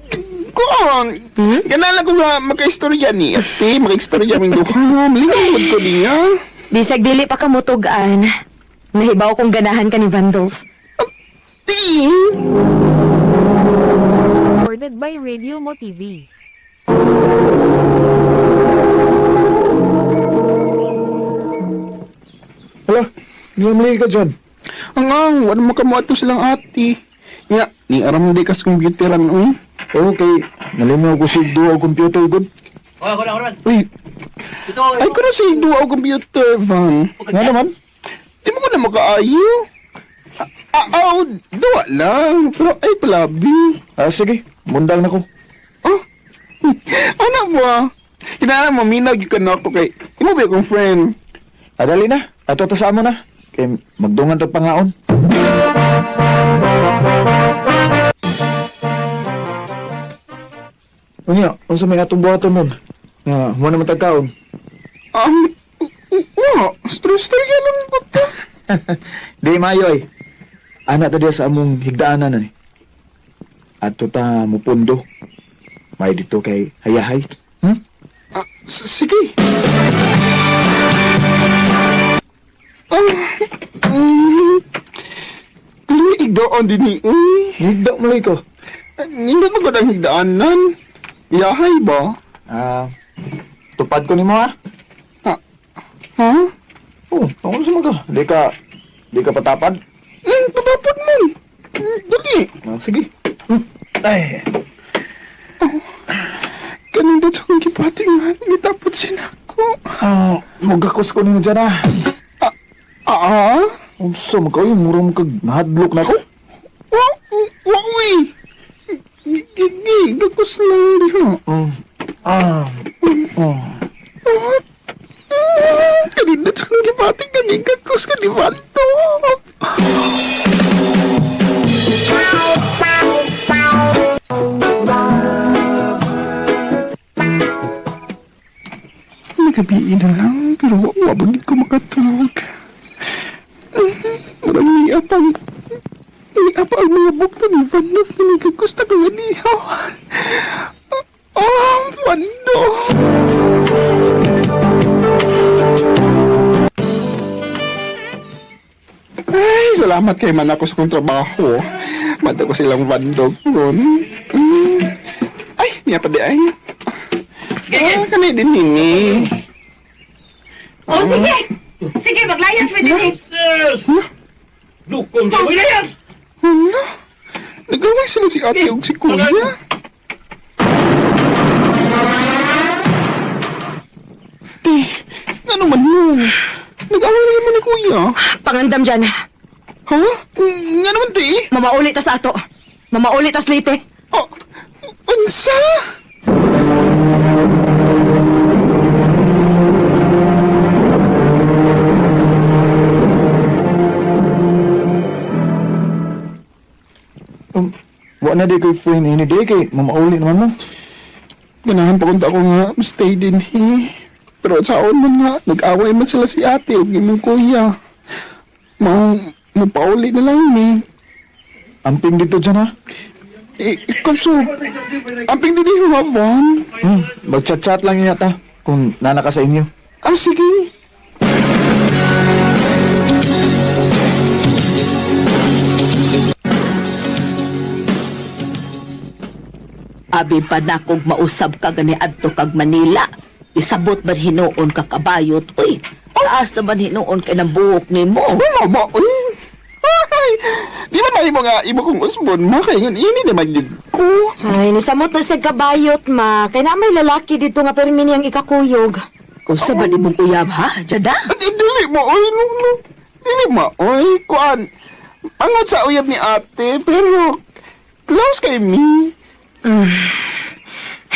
Kuan! Hmm? Ganala ko nga makaistorya ni ate, makaistorya ming duha. Malingaw ko niya. Bisag dili pa ka mutugan. Nahibaw kong ganahan ka ni Vandolph. Ti! Recorded by Radio Mo TV. Hala, hindi ka dyan. Ang ang, wala mo kamuato silang ate. Nga, ni aram di kas computeran, uy. Okay, nalimaw ko si duwa computer, good. Uy, ay ko na si duwa og computer, Van. Nga naman. Di mo ko na makaayo. Aw, duwa lang. Pero ay palabi. Ah, sige, mundang na ko. Oh, ano ba? Kinahanglan maminaw gyud ka na ako kay imo ba akong friend? Ah, dali na. Ato ta sa amo na. Kay magdungan tag pangaon. Unya, unsa may atong buhaton mon? Nga, mo naman tagkaon. Wa, stress talaga lang ko ta. Di maayo ay. Ana ta diya sa among higdaanan ani. Ato ta mupundo. May dito kay hayahay. Hmm? Ah, sige. Luwi igdaan din ni. Uy. Higda mo ko. Nindot mo ko ang higdaanan. Yahay ba? Ah, tupad ko nimo ha. Ah, ha? Oh, tungkol sa mga. Di ka patapad. Patapad man. Dali. Ah, sige. Ay, Kanindot sa akong gipatingan. Gitapod siya na ako. ah, mugakos ko nimo dyan ah. Ah? Unsa man kayo, mura mo kag nahadlok na ko. Wa, wa, uy. Lagi, gakos lang diha. Ah. Oh. Kanina sa kong gibati kang gakos ka ni Vando. Nagabiin na lang, pero wabagin ko makatulog. Murang niya pang... Niya pa ang mga bukto ni Vando pinigagos na kaya niya. Oh, Vando! Ay, salamat kay man ako sa kong trabaho. Mata ko silang Vando ron. Ay, niya pa di ay. Ah, kanay din nini. Oh, sige! Sige, maglayas mi dinhi. Dukong di mo layas! Hala, nagaway sila si ate ug si kuya. Te, ano man yun? Nag-away na naman ni kuya. Pangandam dyan. Ha? Nga naman, te? Mamauli ta sa ato. Mamauli ta sa Leyte. Oh, unsa? Wa na di ko'y free ni day kay mamauli naman mo. Ganahan pa kunta ko nga, stay din he. Pero saon man nga, nag-away man sila si ate ug imong kuya. Maong, mapauli na lang mi. Amping dito dyan ha. Eh, ikaw so, amping din ni Von. Magchat-chat lang yata kung nana ka sa inyo. Ah, sige. Abi pa na kog mausab ka gani adto kag Manila. Isabot man hinuon ka kabayot. Uy, taas naman hinuon kay ng buhok nimo. Oh, mama, uy. Ay, di ba na nga imo kong usbon mo? Kaya nga, ini naman yun ko. Ay, nisamot na siya kabayot, ma. Kay na may lalaki dito nga permi niyang ikakuyog. Usa ba nimong uyab ha? Jada? At dili mo, oy, no, no. Dili mo, oy, kuan. Angot sa uyab ni ate, pero close kay mi.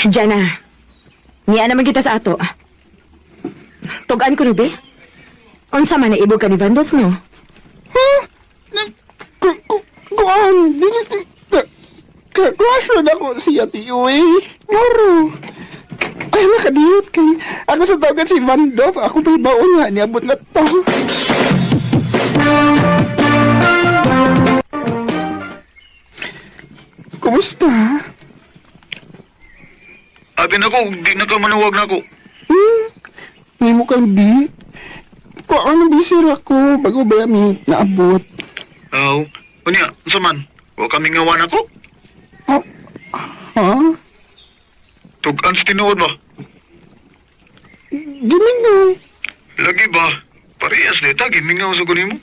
Jana, niya naman kita sa ato. Tugan ko, Ruby. Unsa man naibog ka ni Vandolph, no? Ha? Kuan, dili, crush na ako siya, ti, uy. Maro. Ay, nakadiyot kay. Ako sa tawagan si Van Dove, ako pa'y baon nga, niabot na to. Kumusta? Abi na ko, di na ka manuwag na ko. May mukhang bi. Kung ano busy ra ko, bago ba mi naabot. Aw, unya, unsa man? Wa kami ngawan ako. Oh, ha? Tug-an sa tinuod ba? Gimingaw. Lagi ba? Parehas na ita, gimingaw sa kunin mo.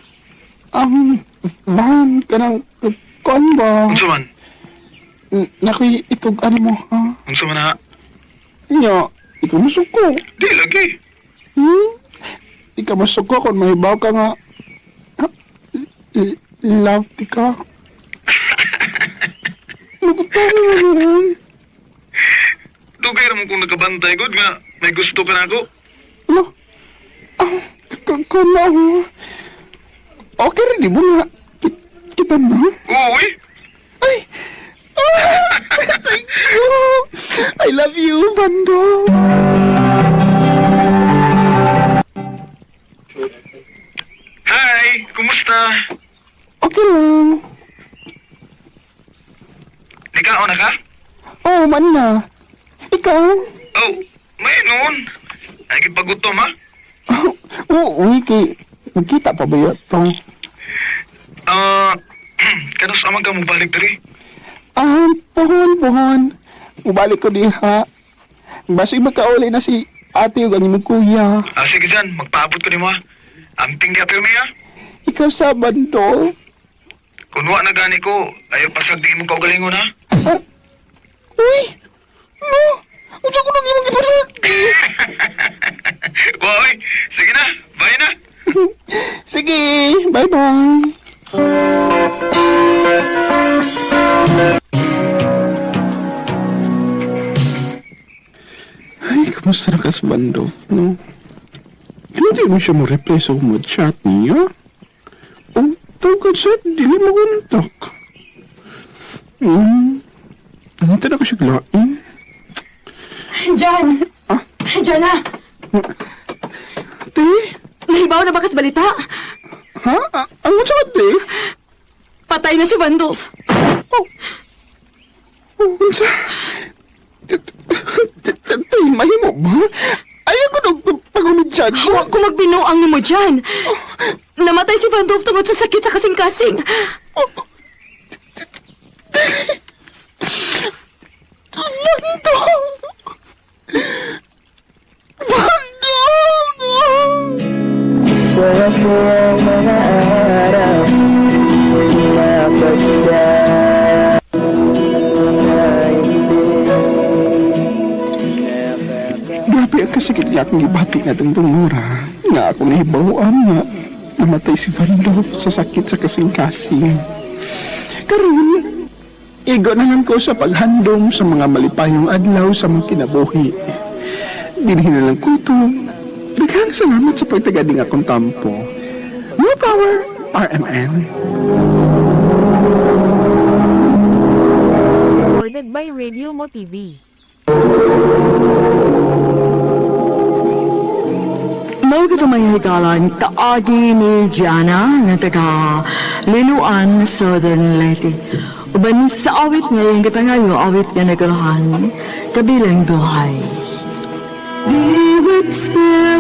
Van, kanang, kuan ba? Unsa man? Nakoy itog ano mo, ha? Unsa man ha? Nya, ikaw masuko. Di lagi. Ikaw masuko kung mahibaw ka nga. Ha? Love ti ka. Nakatawa mo. Dugay ra mo kung nakabantay gud nga may gusto ka na ako. Ano? Ah, kuna Okay rin di mo nga. Kita mo? Uy! Ay! Ah, thank you! I love you, Bando! Hi! Kumusta? Okay lang. Nikaon na ka? Oo, man na. Ikaw? Oh, may noon. Ay, gipagutom ha? Oo, uy, kay... Nagkita pa ba yun to? Ah, kanus amang ka mobalik diri? Ah, pohon, pohon. Mubalik ko diha. Baso iba kauli na si ate ug ang imong kuya. Ah, sige dyan, magpaabot ko nimo ha. Amping di apir ha. Ikaw sa bando. Kung wa na gani ko, ayaw pasag di imong kaugalingon ha. Ah, uy! No! Unsa ko nang imong ipalit? Wa, oy. Sige na, bye na. Sige, bye-bye. Kamusta na ka sa Bandolf, no? Hindi mo siya mo reply sa mo chat niya. O tawag sa dili mo kontak. Ang na ko siya glain. Jan! Ah? Jan na! Te? Nahibaw na ba kas balita? Ha? Ang sa te? Patay na si Vandolph. Oh. Oh, unsa? Te, mahimo ba? Ayaw ko nung pagumidyan. Huwag ko magbinuang nimo dyan. Namatay si Vandolph tungod sa sakit sa kasing-kasing. Vandolph! Vandolph! Saya-sayang mga araw na basta Grabe ang kasakit niya akong ibati na dungdung Nora. Nga ako nahibawaan nga namatay si Van Loof sa sakit sa kasing-kasing. Karon, igo na lang ko sa paghandom sa mga malipayong adlaw sa mga kinabuhi. Dinhin na lang ko ito. Daghang salamat sa pagtagading akong tampo. More power, RMN. Recorded by Radio Mo TV. Mao gid may higalan kaagi ni Gianna nga taga Liloan, Southern Leyte. Uban sa awit ngayon gipangayo awit nga nagulahan kabilang buhay. Liwat sa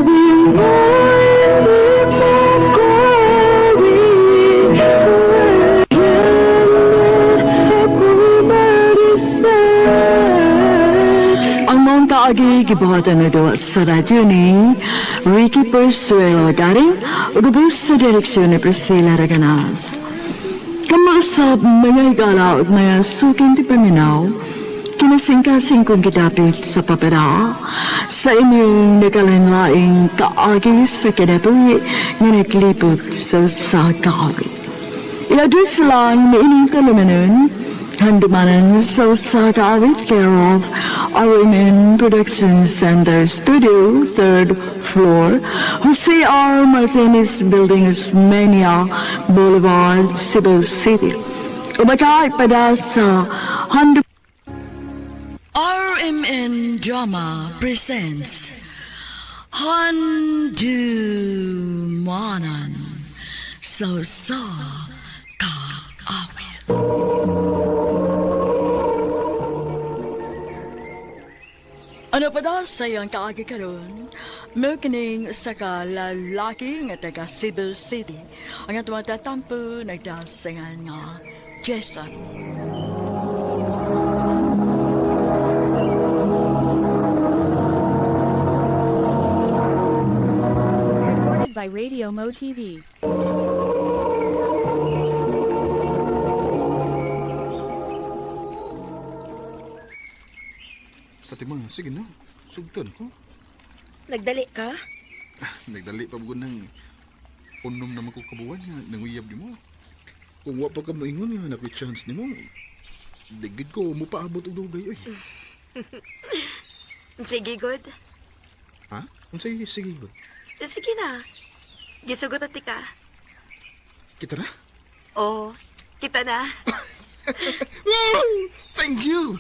Ang maong kaagi gibuhatan na gawa sa radyo ni Ricky Persuelo Garing ug ubos sa direksyon ni Priscilla Raganas. Kamausap mga higala ug mga suking ti paminaw, kinasingkasing kong gidapit sa papera sa inyong nakalanlaing kaagi sa kinabuhi nga naglibot sa usa ka awit. Iadus lang ni ining kalumanon, handumanan sa usa ka awit care of RMN Production Center Studio, third floor, Jose R. Martinez Building, Osmeña Boulevard, Cebu City. Umakay pada sa handu RMN Drama presents Handumanan sa sa kaawit. Ano pa daw sa iyang kaagi karon? Mao kining usa ka lalaki nga taga Cebu City. Ang atong tatampo nagdasingan nga Jason. Recorded by Radio Mo TV. Fatima, sige na. Sugtan ko. Nagdali ka? Nagdali pa ko ng unom naman ko kabuan nga nanguyab ni mo. Kung wa pa ka moingon nga nakoy chance nimo. Digid ko mo paabot og dugay oy. Sige, good. Ha? Unsay sige gud. Sige na. Gisugot ati ka. Kita na. Oo, kita na. Woo! Thank you.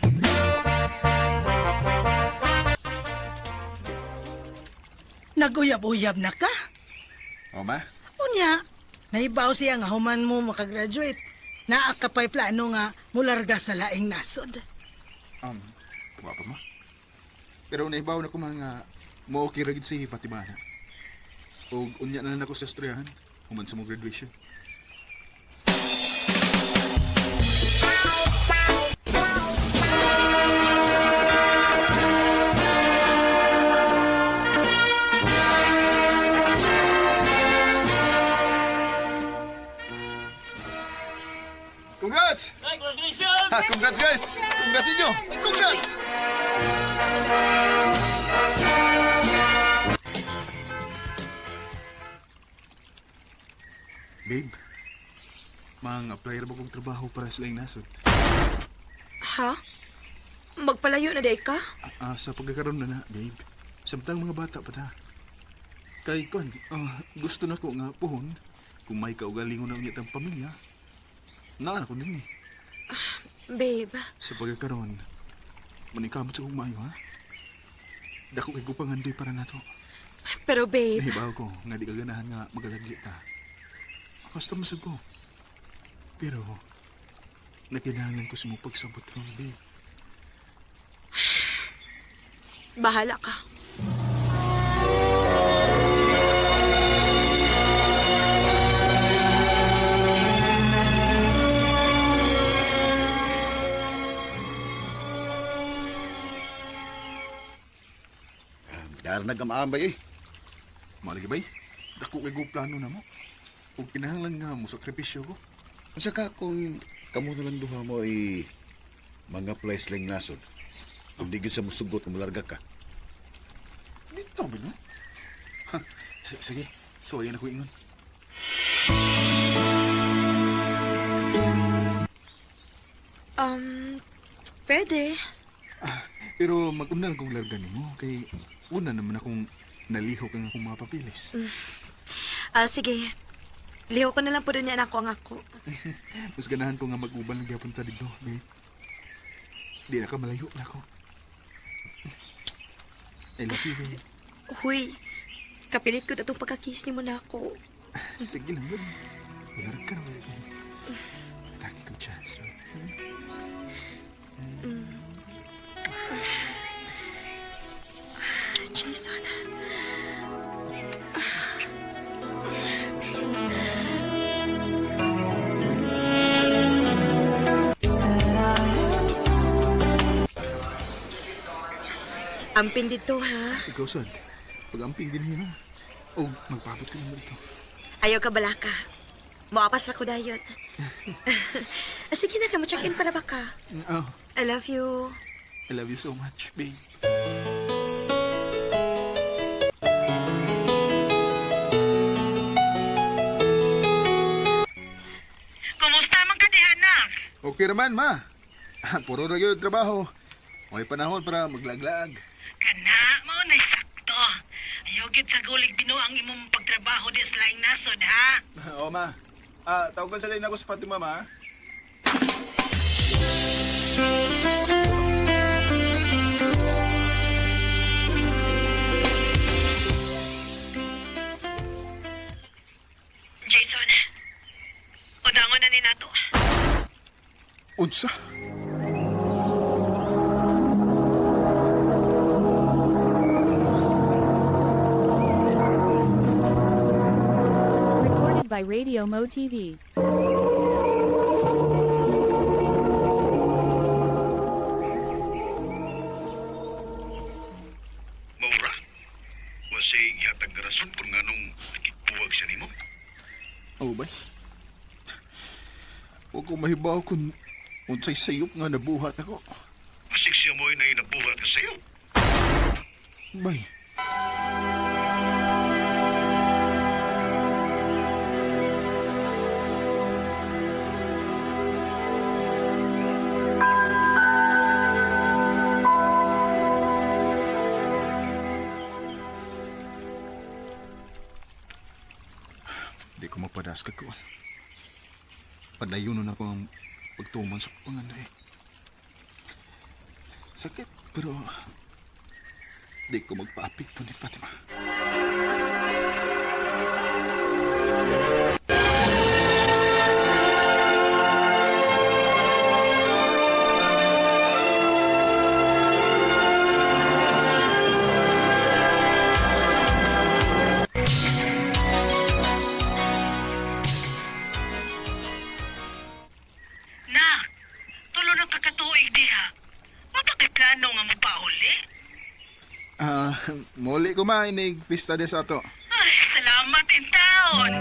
Naguyab-uyab na ka? O ma, Unya, naibaw siya nga human mo makagraduate. Naa ka pa'y plano nga mularga sa laing nasod. um, wa pa ma. Pero naibaw na ko mga mo okay ra gid si Fatima na. Og unya na lang ako sa estoryahan human sa mo graduation. Congrats! Congratulations! Ha, congrats guys! Congrats inyo! Congrats! Babe, mang apply ra ba kong trabaho para sa laing nasod? Ha? Magpalayo na day ka? Sa pagkakaroon na na, babe. Samtang mga bata pa ta. Kay kon, gusto na ko nga puhon kung may kaugalingon na unya tang pamilya. Naa na ko din eh. Babe, Sa pagkakaroon, manikamot sa kong maayo, ha? Dako kay gupangandoy para nato. Pero babe, Nahibaw ko nga di ka ganahan nga magalagli ta. Basta masag ko. Pero, nakinahanglan ko sa mong pagsabot ron, babe. Bahala ka. Dar nagamaambay eh. Malagi bay, dako kay go plano na mo. Ug kinahanglan nga mo sakripisyo ko. Unsa ka kung kamo na lang duha mo ay mga place lang nasod. Kung di gyud sa musugot kung mularga ka. Dito ba no? Ha, sige, so ayan ako ingon. Um, pwede. Pero mag-una lang kong larga nimo kay una naman akong nalihok ang akong mga papilis. Ah, sige. Liho ko na lang po rin yan ako ang ako. Mas ganahan ko nga mag-uban lang gyapon ta dito, babe. Di na ka malayo na ako. I love you, babe. Huy, kapilit ko atong pagkakiss ni mo na ako. Sige lang, babe. Malarag ka na, babe. Atake kong chance. No? Jason. Amping dito, ha? Ikaw, sad. Pag-amping din niya. O, magpabot ka naman dito. Ayaw ka balaka. Moapas ra ko dayon. Sige na ka, mo-check-in para baka. Oh, I love you. I love you so much, babe. Kumusta man ka diha, nak? Okay naman, ma. Puro ra gyud trabaho. May panahon para maglaglag. Kana, mao na sakto. Ayaw gyud sa gulig binuang imong pagtrabaho di sa laing nasod, ha? Oo, ma. Tawagan sa rin ako sa Fatima, ma. Jason, udangon na ni nato. Unsa? Recorded by Radio Mo TV. Maura, wasay gihatag na rason kung nganong nakigbuwag siya nimo. Oo, bay. Huwag ko mahibaw kung unsay sayop nga nabuhat ako. Masig siya mo'y nainabuhat ka sa'yo. Bay. Di ko mapadas ka ko. Padayon na ako ang pagtuman sa panganay. Sakit, pero di ko magpaapekto ni Fatima. Nak, tulo na kakatuig diha. Wa pa kay plano nga mopauli? Muli ko ma, inig pista de sa ato. Ay, salamat in taon.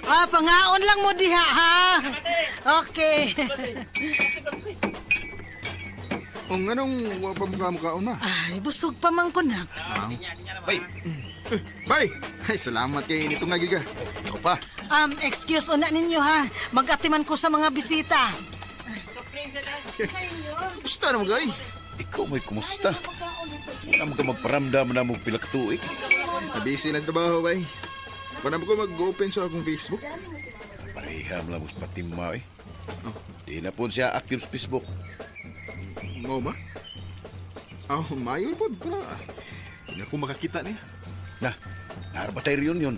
Ah, pangaon lang mo diha, ha? Okay. Ang anong wa pa mukha mukhaon na? Ay, busog pa man ko, nak. Bay! Eh, bay! Ay, salamat kay nito nga giga. Ako pa. Excuse una ninyo, ha? Mag-atiman ko sa mga bisita. Kumusta naman kay? Ikaw may kumusta? Wala mo ka magparamdam na mo pila ka tuig. Busy na sa trabaho, bay. Wala mo ko mag-open sa akong Facebook. Pareha mo lang mo sa patima eh. Di na po siya active sa Facebook. Mo ba? Ah, mayor po. Para hindi ako makakita niya. Na, naara tayo reunion.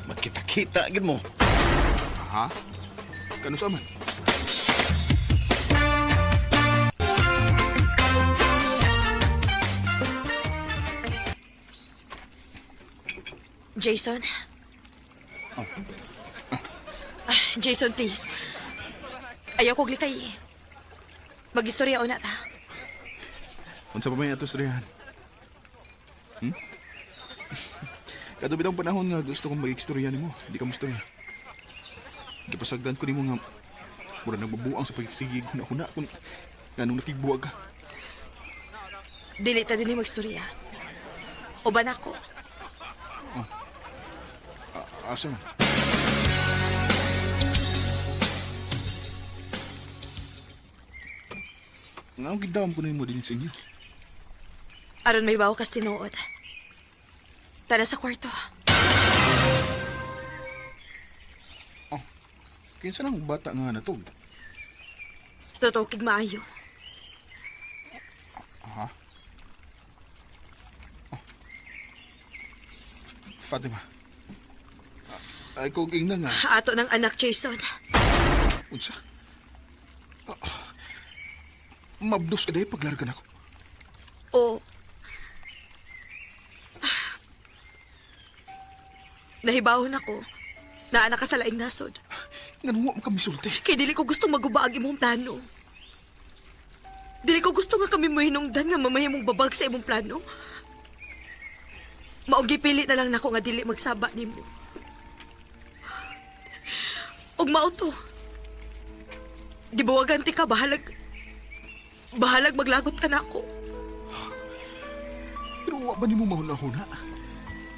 Magkita-kita gid mo. Ha? Kano sa man? Jason? Ah, Jason, please. Ayaw kog likay eh. Mag-istorya na ta. Unsa pa may ato istoryahan? Kadto bitawng panahon nga gusto kong mag-istorya nimo, di ka mo istorya. Gipasagdan ko nimo nga mura nagbabuang sa pagsigig huna-huna kung nganong nakigbuwag ka. Dili ta din mag-istorya. Uban ako. Asa man? Nga gidawom ko nimo din sa inyo. Aron may bawo kas tinuod. Tara sa kwarto. Kinsa nang bata nga natog? Totoo kig maayo. Ha? Oh. Fatima. Ay, kog ingna nga. Ato ng anak, Jason. Unsa? Ah, mabdos ka dahil paglargan ako. Oo. Nahibawon ako. Naa na ka sa laing nasod. Nganong wa man ka misulti? Kay dili ko gusto maguba ang imong plano. Dili ko gusto nga kami mahinungdan nga mamahimong babag sa imong plano. Mao gipili na lang nako nga dili magsaba nimo. Ug mao to. Gibuwagan ti ka bahalag bahalag maglagot ka nako. Pero wa ba nimo mahuna-huna?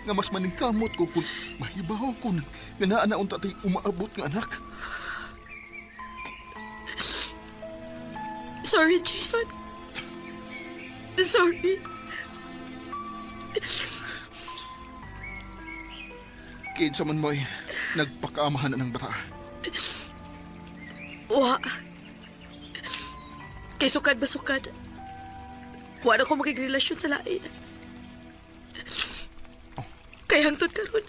Nga mas maningkamot ko kung mahibaw ko nga naa na unta tay umaabot nga anak. Sorry, Jason. Sorry. Kinsa man mo'y nagpakaamahan na ng bata. Wa. Kay sukad ba sukad? Wa na ko makigrelasyon sa lain. Kay hangtod karon.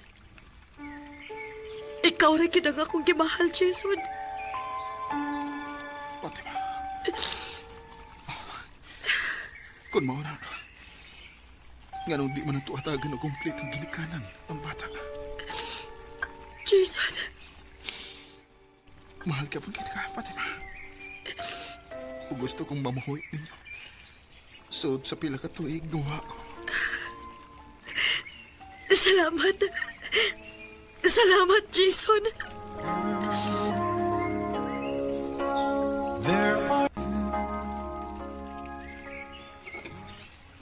Ikaw ra gyud ang akong gimahal, Jason. Fatima. Kung mao na, nganong di man nato atagan og kompletong ginikanan ang bata. Jason. Mahal ka pang kita, Fatima. O gusto kong mamuhoy ninyo. Sud sa pila ka tuig, duha ko. Salamat. Salamat, Jason.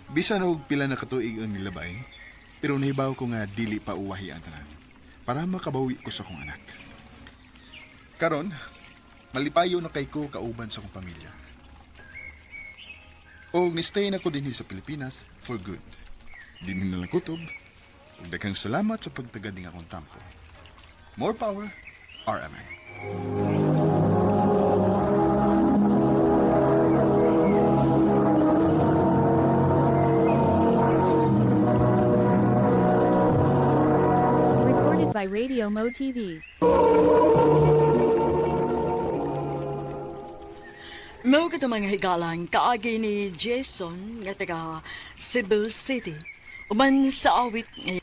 Bisan og pila na katuig ang nilabay, pero nahibaw ko nga dili pa uwahi ang tanan para makabawi ko sa akong anak. Karon, malipayo na kay ko kauban sa akong pamilya. Og ni-stay na ko dinhi sa Pilipinas for good. Dinhi na lang kutob. Ug daghang salamat sa pagtagad ning akong tampo. More power, RMN. Recorded by Radio Mo TV. Mao kato mga higalang kaagi ni Jason nga taga Cebu City. Uban sa awit nga